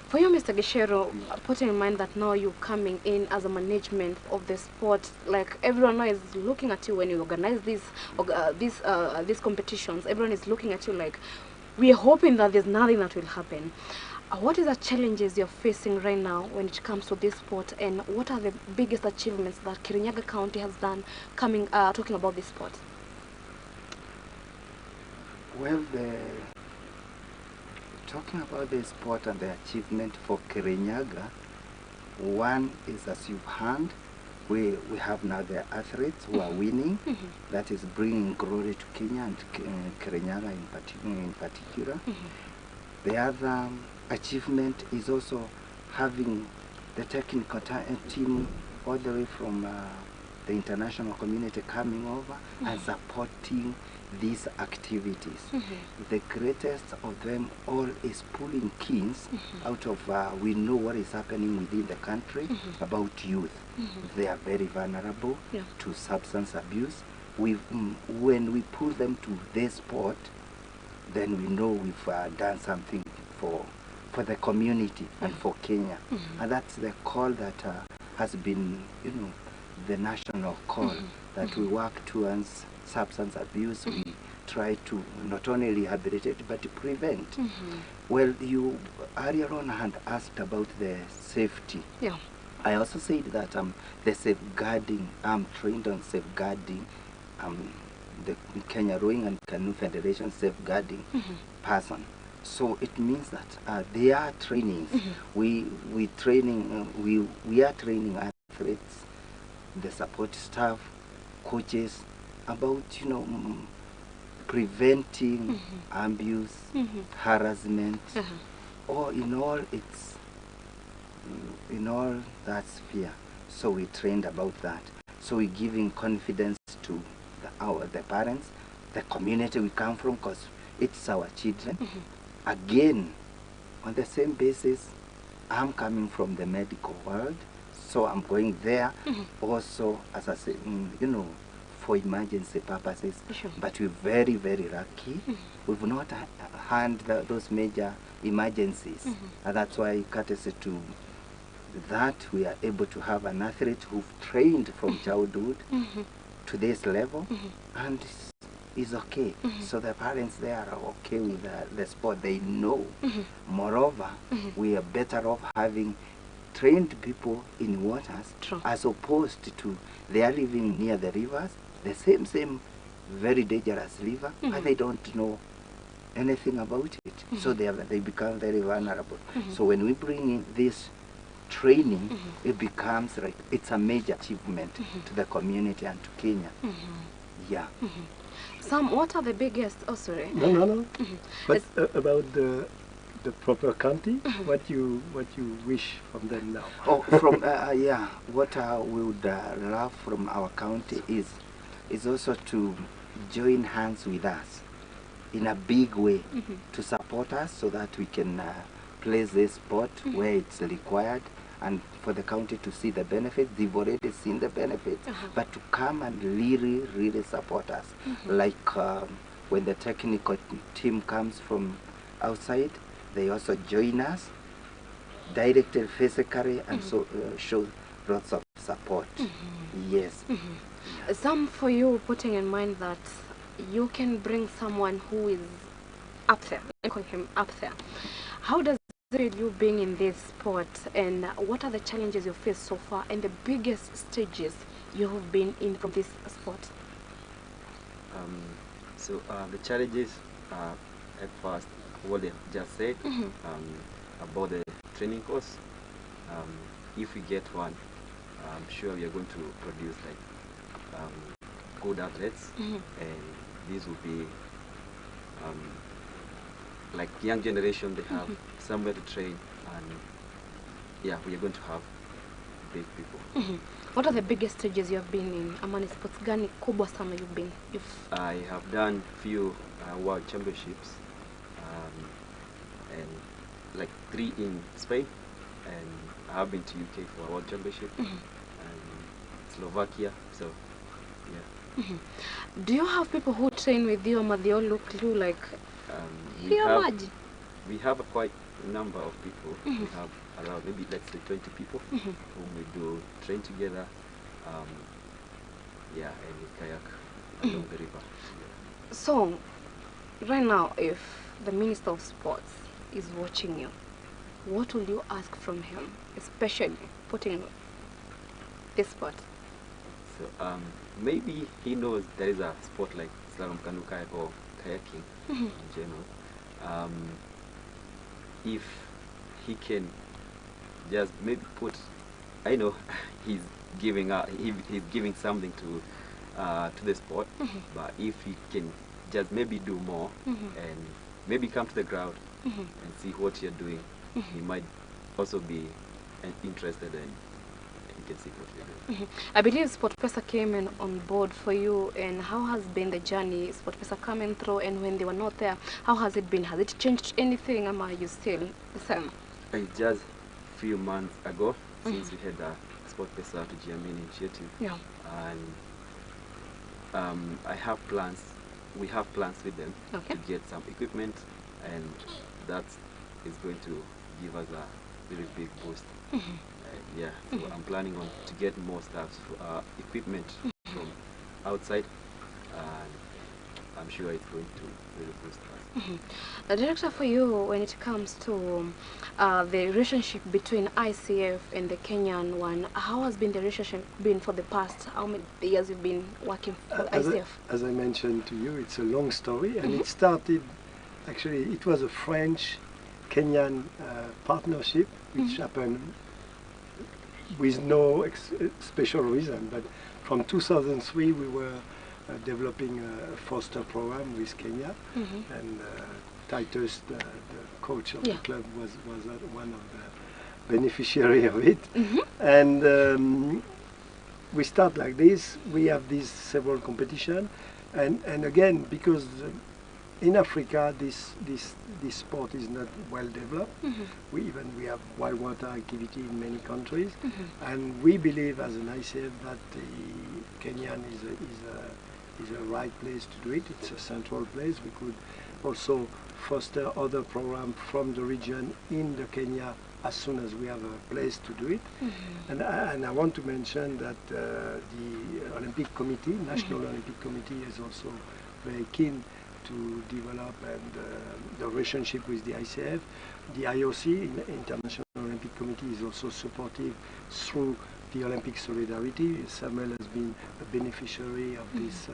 For you, Mr. Gicheru, putting in mind that now you're coming in as a management of the sport, like everyone now is looking at you when you organize these competitions. Everyone is looking at you like, we are hoping that there's nothing that will happen. What are the challenges you're facing right now when it comes to this sport, and what are the biggest achievements that Kirinyaga County has done coming, talking about this sport? Well, talking about the sport and the achievement for Kirinyaga, one is, as you've heard, we have now the athletes who are winning. That is bringing glory to Kenya and Kirinyaga in particular. The other achievement is also having the technical team all the way from the international community coming over and supporting these activities. The greatest of them all is pulling kings out of, we know what is happening within the country about youth. They are very vulnerable to substance abuse. When we pull them to this sport, then we know we've done something for the community and for Kenya. And that's the call that has been, you know, the national call, that we work towards substance abuse. We try to not only rehabilitate but to prevent. Well, you earlier on had asked about the safety. Yeah. I also said that the safeguarding, I'm trained on safeguarding, the Kenya Rowing and Canoe Federation safeguarding person. So it means that there are trainings. We are training athletes, the support staff, coaches about, you know, preventing abuse, harassment, or in all its, in all that sphere. So we trained about that. So we're giving confidence to the parents, the community we come from, because it's our children. Again, on the same basis, I'm coming from the medical world, so I'm going there also, as I say, you know, for emergency purposes. But we're very, very lucky. We've not had those major emergencies. And that's why, courtesy to that, we are able to have an athlete who've trained from childhood to this level and is okay. So the parents there are okay with the sport. They know. Moreover, we are better off having trained people in waters as opposed to they are living near the rivers, the same very dangerous river, and they don't know anything about it. So they become very vulnerable. So when we bring in this training, it becomes like it's a major achievement to the community and to Kenya. Yeah. Sam, what are the biggest? Oh, sorry. No, no, no. But about the proper county, what you wish from them now? Oh, from yeah, what we would love from our county is also to join hands with us in a big way to support us so that we can place this sport where it's required, and for the county to see the benefits. They've already seen the benefits, but to come and really, really support us. Like when the technical team comes from outside, they also join us directly, physically, and so show lots of support. Yes. Sam, for you, putting in mind that you can bring someone who is up there, I call him up there, how does it feel you being in this sport, and what are the challenges you faced so far and the biggest stages you have been in from this sport? The challenges, at first what they just said about the training course. If we get one, I'm sure we are going to produce like good athletes, and this will be like young generation. They have somewhere to train, and yeah, we are going to have big people. What are the biggest stages you have been in? Ama ni sports gani kubwa sana you've been? You've I have done few world championships, and like 3 in Spain, and I have been to UK for a world championship, and Slovakia. So, yeah. Do you have people who train with you, ama they all look you like We here have maji? we have a quite number of people. We have around maybe let's say 20 people whom we do train together. Yeah, and we kayak along the river together. So, right now, if the Minister of Sports is watching you, what will you ask from him, especially putting this sport? So maybe he knows there is a sport like slalom canoe kayak or kayaking in general. If he can just maybe put, I know he's giving up, he's giving something to the sport, but if he can just maybe do more and maybe come to the ground and see what you're doing, he might also be interested and he can see what you're doing. I believe SportPesa came in on board for you, and how has been the journey SportPesa coming through, and when they were not there, how has it been? Has it changed anything, or are you still the same? It's just few months ago since we had a SportPesa Tujiamini initiative. And I have plans, we have plans with them to get some equipment, and that is going to give us a very big boost. Yeah, so I'm planning on to get more stuff, equipment from outside, and I'm sure it's going to really boost us. Director, for you, when it comes to the relationship between ICF and the Kenyan one, how has been the relationship been for the past, how many years you've been working for ICF? As I mentioned to you, it's a long story, and it started, actually, it was a French-Kenyan partnership, which happened with no special reason, but from 2003 we were developing a foster program with Kenya, and Titus, the coach of the club, was one of the beneficiary of it. And we start like this. We have these several competition, and again, because in Africa this sport is not well developed. We have whitewater activity in many countries, and we believe as an ICF that the Kenyan is a right place to do it. It's a central place. We could also foster other programs from the region in the Kenya as soon as we have a place to do it. And I want to mention that the Olympic Committee, National Olympic Committee, is also very keen to develop and the relationship with the ICF. The IOC, International Olympic Committee, is also supportive through the Olympic Solidarity. Samuel has been a beneficiary of this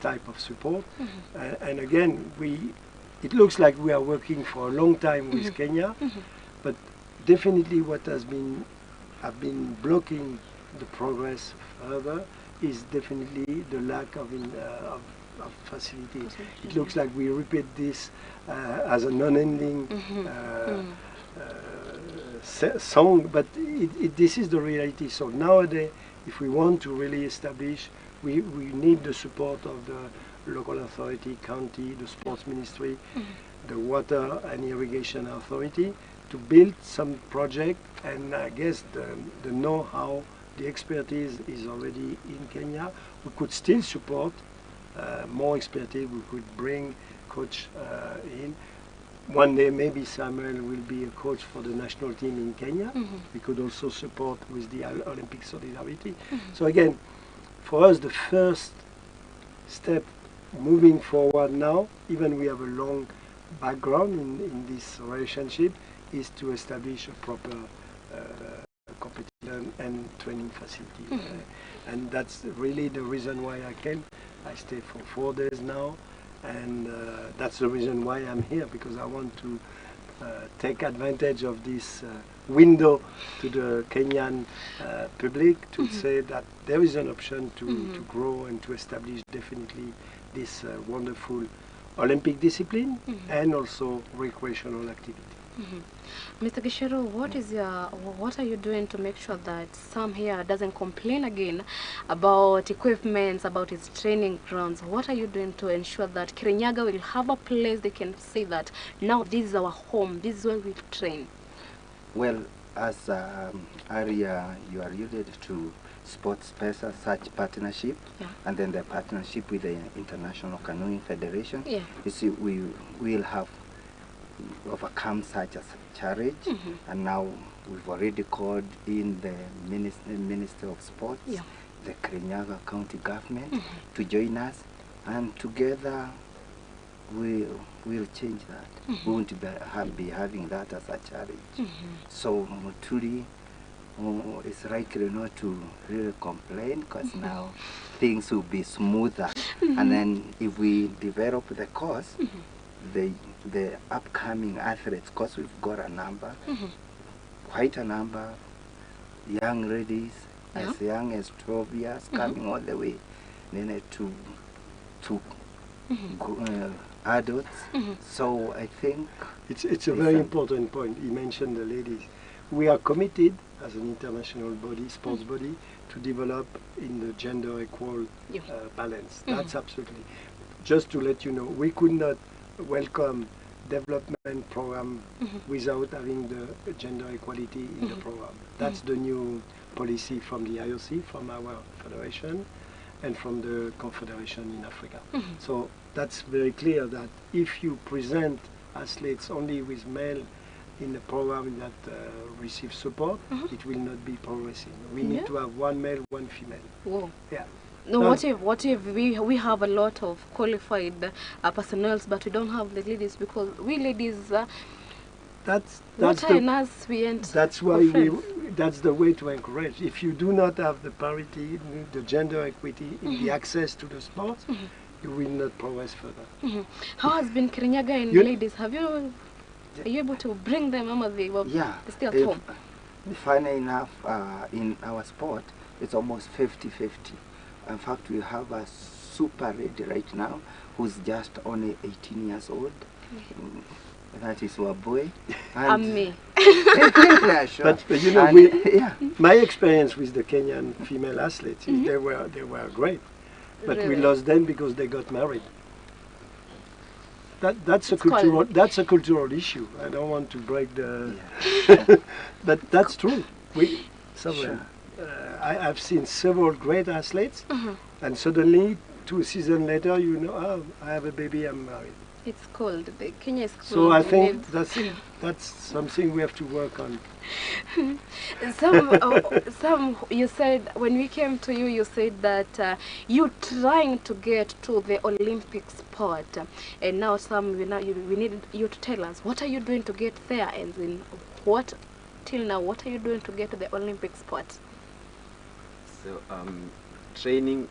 type of support. And again, it looks like we are working for a long time with Kenya, but definitely what has been, blocking the progress further is definitely the lack of facility. It looks like we repeat this as an unending song, but this is the reality. So nowadays, if we want to really establish, we need the support of the local authority, county, the sports ministry, the water and irrigation authority, to build some project. And I guess the know-how, the expertise is already in Kenya. We could still support more expertise. We could bring coach in. One day maybe Samuel will be a coach for the national team in Kenya. We could also support with the Olympic Solidarity. So again, for us, the first step moving forward now, even we have a long background in this relationship, is to establish a proper competition and training facility. And that's really the reason why I came. I stayed for 4 days now, And that's the reason why I'm here, because I want to take advantage of this window to the Kenyan public to say that there is an option to grow and to establish definitely this wonderful Olympic discipline and also recreational activity. Mr. Gicheru, what is your, what are you doing to make sure that Sam here doesn't complain again about equipment, about his training grounds? What are you doing to ensure that Kirinyaga will have a place they can say that now this is our home, this is where we train? Well, as Aria, you alluded to SportPesa, such partnership, and then the partnership with the International Canoeing Federation. You see, we will have overcome such a challenge, and now we've already called in the Minister of Sports, the Kirinyaga County Government, to join us, and together we will change that. We won't be having that as a challenge. So Muturi is likely not to really complain, because now things will be smoother. And then if we develop the course, the upcoming athletes, because we've got a number, quite a number, young ladies as young as 12 years, coming all the way then to adults. So I think it's a very important point. He mentioned the ladies. We are committed as an international body, sports body, to develop in the gender equal balance. That's absolutely. Just to let you know, we could not welcome development program without having the gender equality in the program. That's the new policy from the IOC, from our federation, and from the Confederation in Africa. So that's very clear that if you present athletes only with male in the program that receives support, it will not be progressing. We need to have one male, one female. Whoa. Yeah. No, what if we have a lot of qualified personnel, but we don't have the ladies, because we ladies that's water in us, we ain't. That's why we, that's the way to encourage. If you do not have the parity, the gender equity in the access to the sports, you will not progress further. How has been Kirinyaga and ladies? Have you, are you able to bring them? Ama they were still at home? Funny enough, in our sport, it's almost 50-50. In fact, we have a super lady right now who's just only 18 years old. That is our boy. And me. Yeah, sure. But you know, and my experience with the Kenyan female athletes, is they were great, but we lost them because they got married. That's a cultural, that's a cultural issue. I don't want to break the, but that's true. We I've seen several great athletes, and suddenly 2 seasons later, you know, oh, I have a baby, I'm married. It's cold. The Kenya is cold. So I think that's something we have to work on. Some you said when we came to you, you said that you're trying to get to the Olympic spot, and now some we need you to tell us what are you doing to get there, and then what till now what are you doing to get to the Olympic spot? So training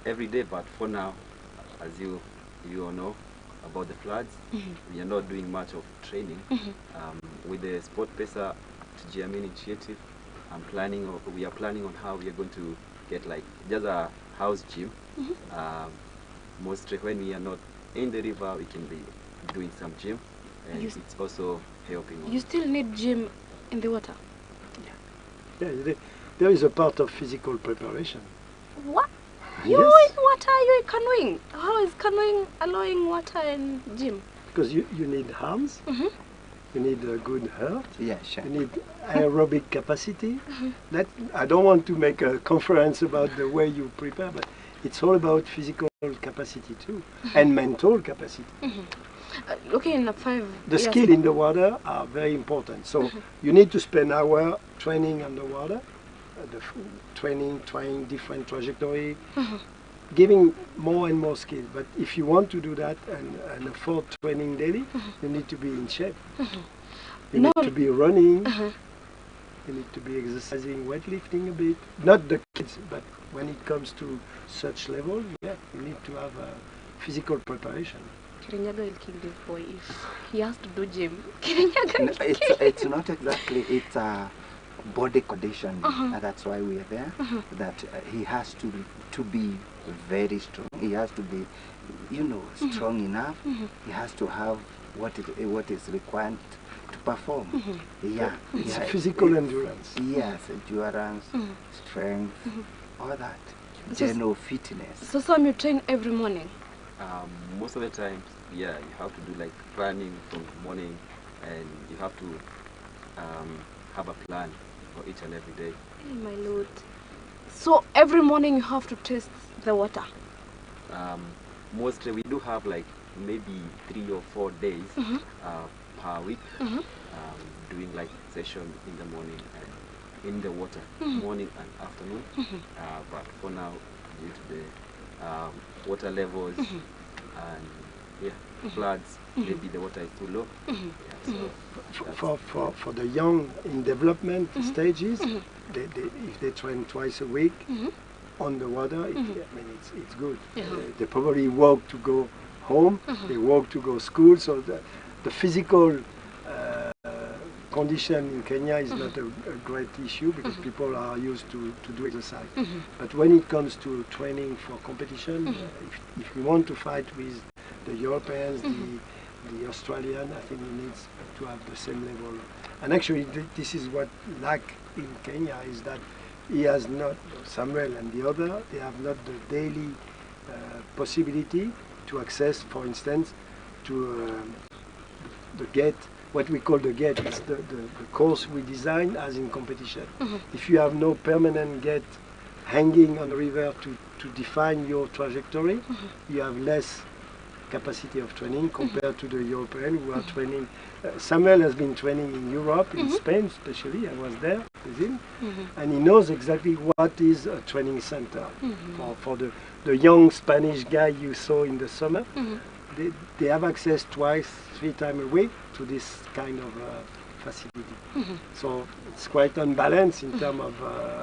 every day, but for now, as you all know about the floods, we are not doing much of training. With the SportPesa Tujiamini initiative, we are planning on how we are going to get like just a house gym. Mostly when we are not in the river, we can be doing some gym, and it's also helping. You still need gym in the water? Yeah, there is a part of physical preparation. What? You in water, you canoeing. How is canoeing allowing water and gym? Because you need arms, you need a good heart, yeah, sure. You need aerobic capacity. That, I don't want to make a conference about the way you prepare, but it's all about physical capacity too, and mental capacity. Looking in the 5 The skill in the water are very important. So you need to spend hour training underwater, training, trying different trajectory, giving more and more skill. But if you want to do that and afford training daily, you need to be in shape. You need to be running, you need to be exercising, weightlifting a bit. Not the kids, but when it comes to such level, yeah, you need to have a physical preparation. Kirinyaga will kill this boy if he has to do gym. Kirinyaga No, will it's, kill it's him. Not exactly, it's a body conditioning, Uh-huh. and that's why we are there, that he has to be very strong. He has to be, strong enough. He has to have what is required to perform. Yeah. It's yeah. physical endurance. Yes, endurance, strength, all that. General fitness. So Sam, you train every morning? Most of the times, yeah, you have to do like running from the morning, and you have to have a plan for each and every day. Hey, my lord. So every morning you have to taste the water? Mostly we do have like maybe 3 or 4 days per week, doing like session in the morning and in the water, morning and afternoon. But for now, due to the water levels and floods, maybe the water is too low. Yeah, so For the young in development stages, if they train twice a week on the water, I mean, it's good. They probably walk to go home, they walk to go school, so the physical condition in Kenya is not a great issue because people are used to do exercise. But when it comes to training for competition, if you want to fight with the Europeans, the Australian, I think he needs to have the same level. And actually, this is what lack in Kenya is that he has not, Samuel and the other, they have not the daily possibility to access, for instance, to the gate, what we call the gate, it's the course we design as in competition. If you have no permanent gate hanging on the river to define your trajectory, you have less capacity of training compared to the European who are training. Samuel has been training in Europe, in Spain especially. I was there with him, and he knows exactly what is a training center. For the young Spanish guy you saw in the summer, they have access twice, 3 times a week to this kind of facility. So it's quite unbalanced in terms of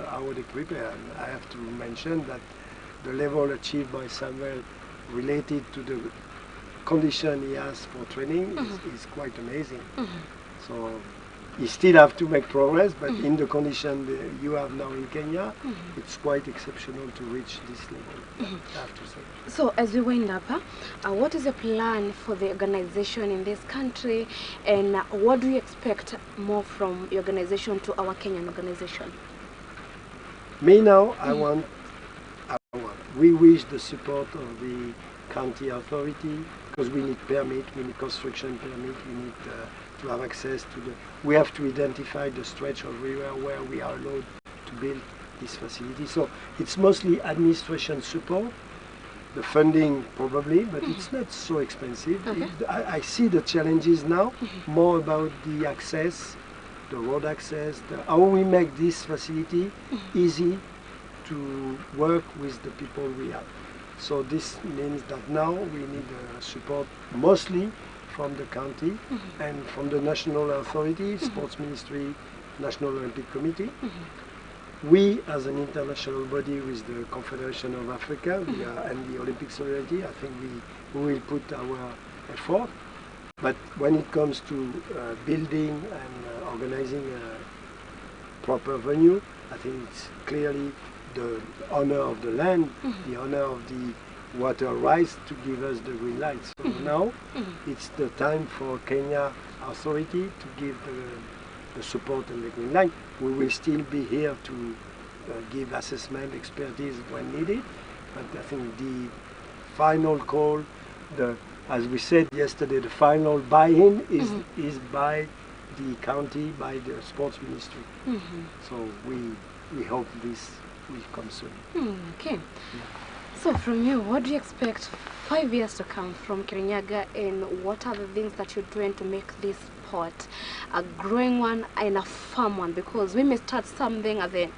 how they prepare. And I have to mention that the level achieved by Samuel related to the condition he has for training is quite amazing. So you still have to make progress, but in the condition that you have now in Kenya, it's quite exceptional to reach this level, I have to say. So as we wind up, what is the plan for the organization in this country, and what do you expect more from your organization to our Kenyan organization? Me now, I want, we wish the support of the county authority, because we need permit, we need construction permit, we need to have access to the, we have to identify the stretch of river where we are allowed to build this facility. So it's mostly administration support, the funding probably, but it's not so expensive. I see the challenges now, more about the access, the road access, how we make this facility easy to work with the people we have. So this means that now we need support mostly from the county and from the national authority, Sports Ministry, National Olympic Committee. We, as an international body with the Confederation of Africa we are, and the Olympic Solidarity, I think we will put our effort. But when it comes to building and organizing a proper venue, I think it's clearly the owner of the land, the owner of the water rights to give us the green light. So now it's the time for Kenya authority to give the support and the green light. We will still be here to give assessment, expertise when needed, but I think the final call, as we said yesterday, the final buy-in is by the county, by the sports ministry. So we hope this will come soon. Okay. Yeah. So from you, what do you expect 5 years to come from Kirinyaga, and what are the things that you're doing to make this sport a growing one and a firm one? Because we may start something at the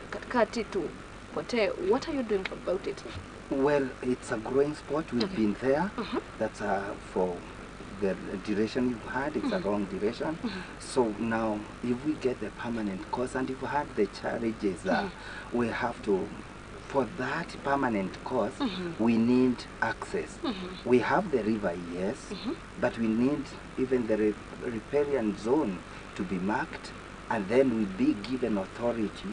katikati to pote. What are you doing about it? Well, it's a growing sport. We've been there. That's for the duration you've had. It's a long duration. So now, if we get the permanent course and if we had the challenges, we have to For that permanent course, we need access. We have the river, yes, but we need even the riparian zone to be marked, and then we'll be given authority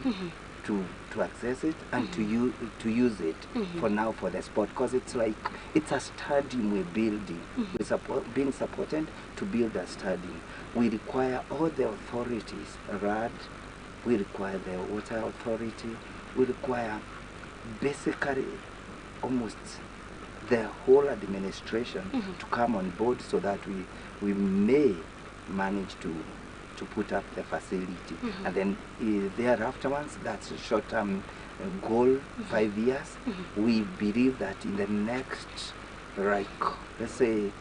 to access it and to use it for now for the sport, because it's like it's a stadium we're building. We're being supported to build a stadium. We require all the authorities, RAD, we require the water authority, we require basically almost the whole administration to come on board so that we may manage to put up the facility. And then thereafterwards, that's a short-term goal, 5 years. We believe that in the next, like, let's say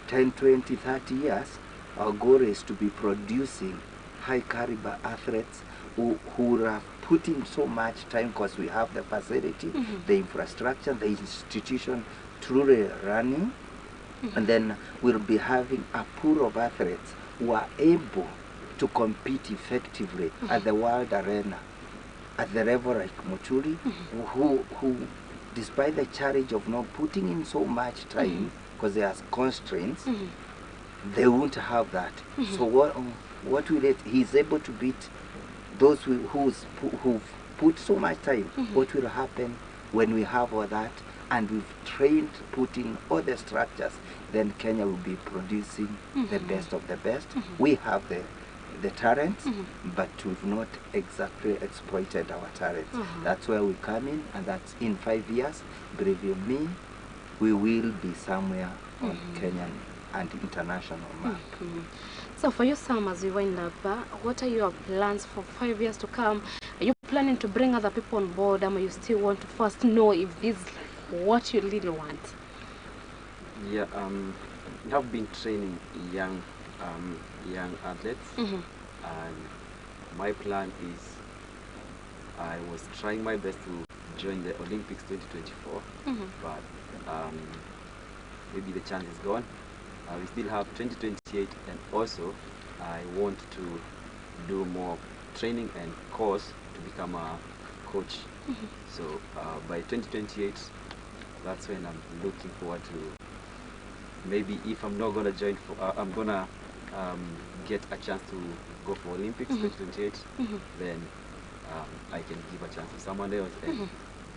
10, 20, 30 years, our goal is to be producing high caliber athletes who have put in so much time, because we have the facility, the infrastructure, the institution truly running, and then we'll be having a pool of athletes who are able to compete effectively at the world arena, at the level like Muturi, who despite the challenge of not putting in so much time, because there are constraints, they won't have that. So what will it, he's able to beat those who've put so much time. What will happen when we have all that and we've trained, put in all the structures, then Kenya will be producing the best of the best. We have the talents, but we've not exactly exploited our talents. That's where we come in, and that's in 5 years. Believe you me, we will be somewhere on Kenyan and international map. So for you, Sam, as we wind up, what are your plans for 5 years to come? Are you planning to bring other people on board, or you still want to first know if this is what you really want? Yeah, we have been training young athletes, and my plan is I was trying my best to join the Olympics 2024, but maybe the chance is gone. We still have 2028, and also I want to do more training and course to become a coach. So by 2028, that's when I'm looking forward to, maybe if I'm not gonna join, for, I'm gonna get a chance to go for Olympics 2028, then I can give a chance to someone else and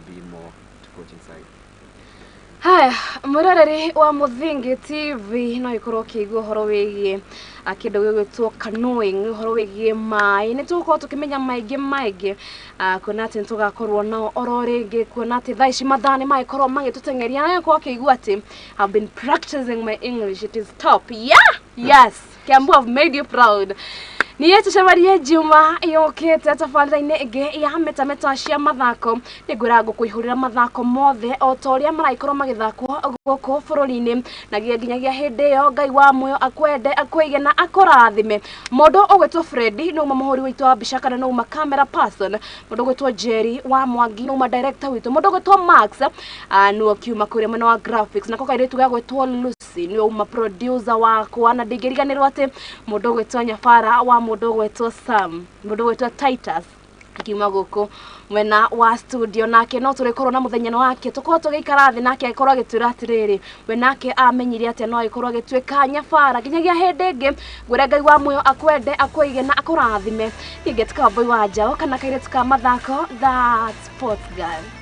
be more to coaching side. Haya, mwiroreri wa Muthingi TV no ikorwo ukĩigua ũhoro wĩgiĩ kĩndũ gĩgwĩtwo canoeing, ũhoro wĩgiĩ maĩ. Nĩ tũgũkorwo tũkĩmenya maingĩ maingĩ, kuona atĩ nĩtũgakorwo nao oro rĩngĩ, kuona atĩ thaa ici mathaa nĩ magĩkorwo magĩtũteng'eria. Na gũkorwo ũkĩigua atĩ I've been practicing my English, it is top. Yeah, yes, Kiambu, I've made you proud. Niĩ tũcemanie Juma yũkĩte tabarĩra-inĩ ĩngĩ ya metameta cia mathako. Nĩngwĩra ngũkũihũrĩra mathako mothe o ta ũrĩa maragĩkorwo magĩthakwo gũkũ bũrũri-inĩ, na nginyagia hĩndĩ ĩyo Ngai wa muoyo akwende, akwĩige na akũrathime. Mũndũ ũgwĩtwo Freddy nĩ uma mũhũri witũ wa mbica, kana nĩ uma camera person. Mũndũ ũgwĩtwo Jerry wa Mwangi nĩ uma director witũ. Mũndũ ũgwĩtwo Max nĩwe ũkiuma kũrĩa mwena wa graphics, nako kairĩtu gagwĩtwo Lucy nĩwe uma producer wakwa, na ndingĩriganĩrwo atĩ mũndũ ũgwĩtwo Nyabara wa mũndũ ũgwĩtwo Sam, mũndũ ũgwĩtwo Titus akiuma gũkũ mwena wa studio, nake no tũrĩkorwo na mũthenya wake tũkorwo tũgĩikara thĩ nake agĩkorwo agĩtwĩra atĩrĩrĩ, we nake amenyire atĩa no agĩkorwo agĩtuĩka nyabara. Nginyagia hĩndĩ ĩngĩ, ngwĩre Ngai wa muoyo akwende, akwĩige na akũrathime. Niĩ ngetuĩka Wambui wa Njaũ kana kairĩtu ka mathako, that sports girl.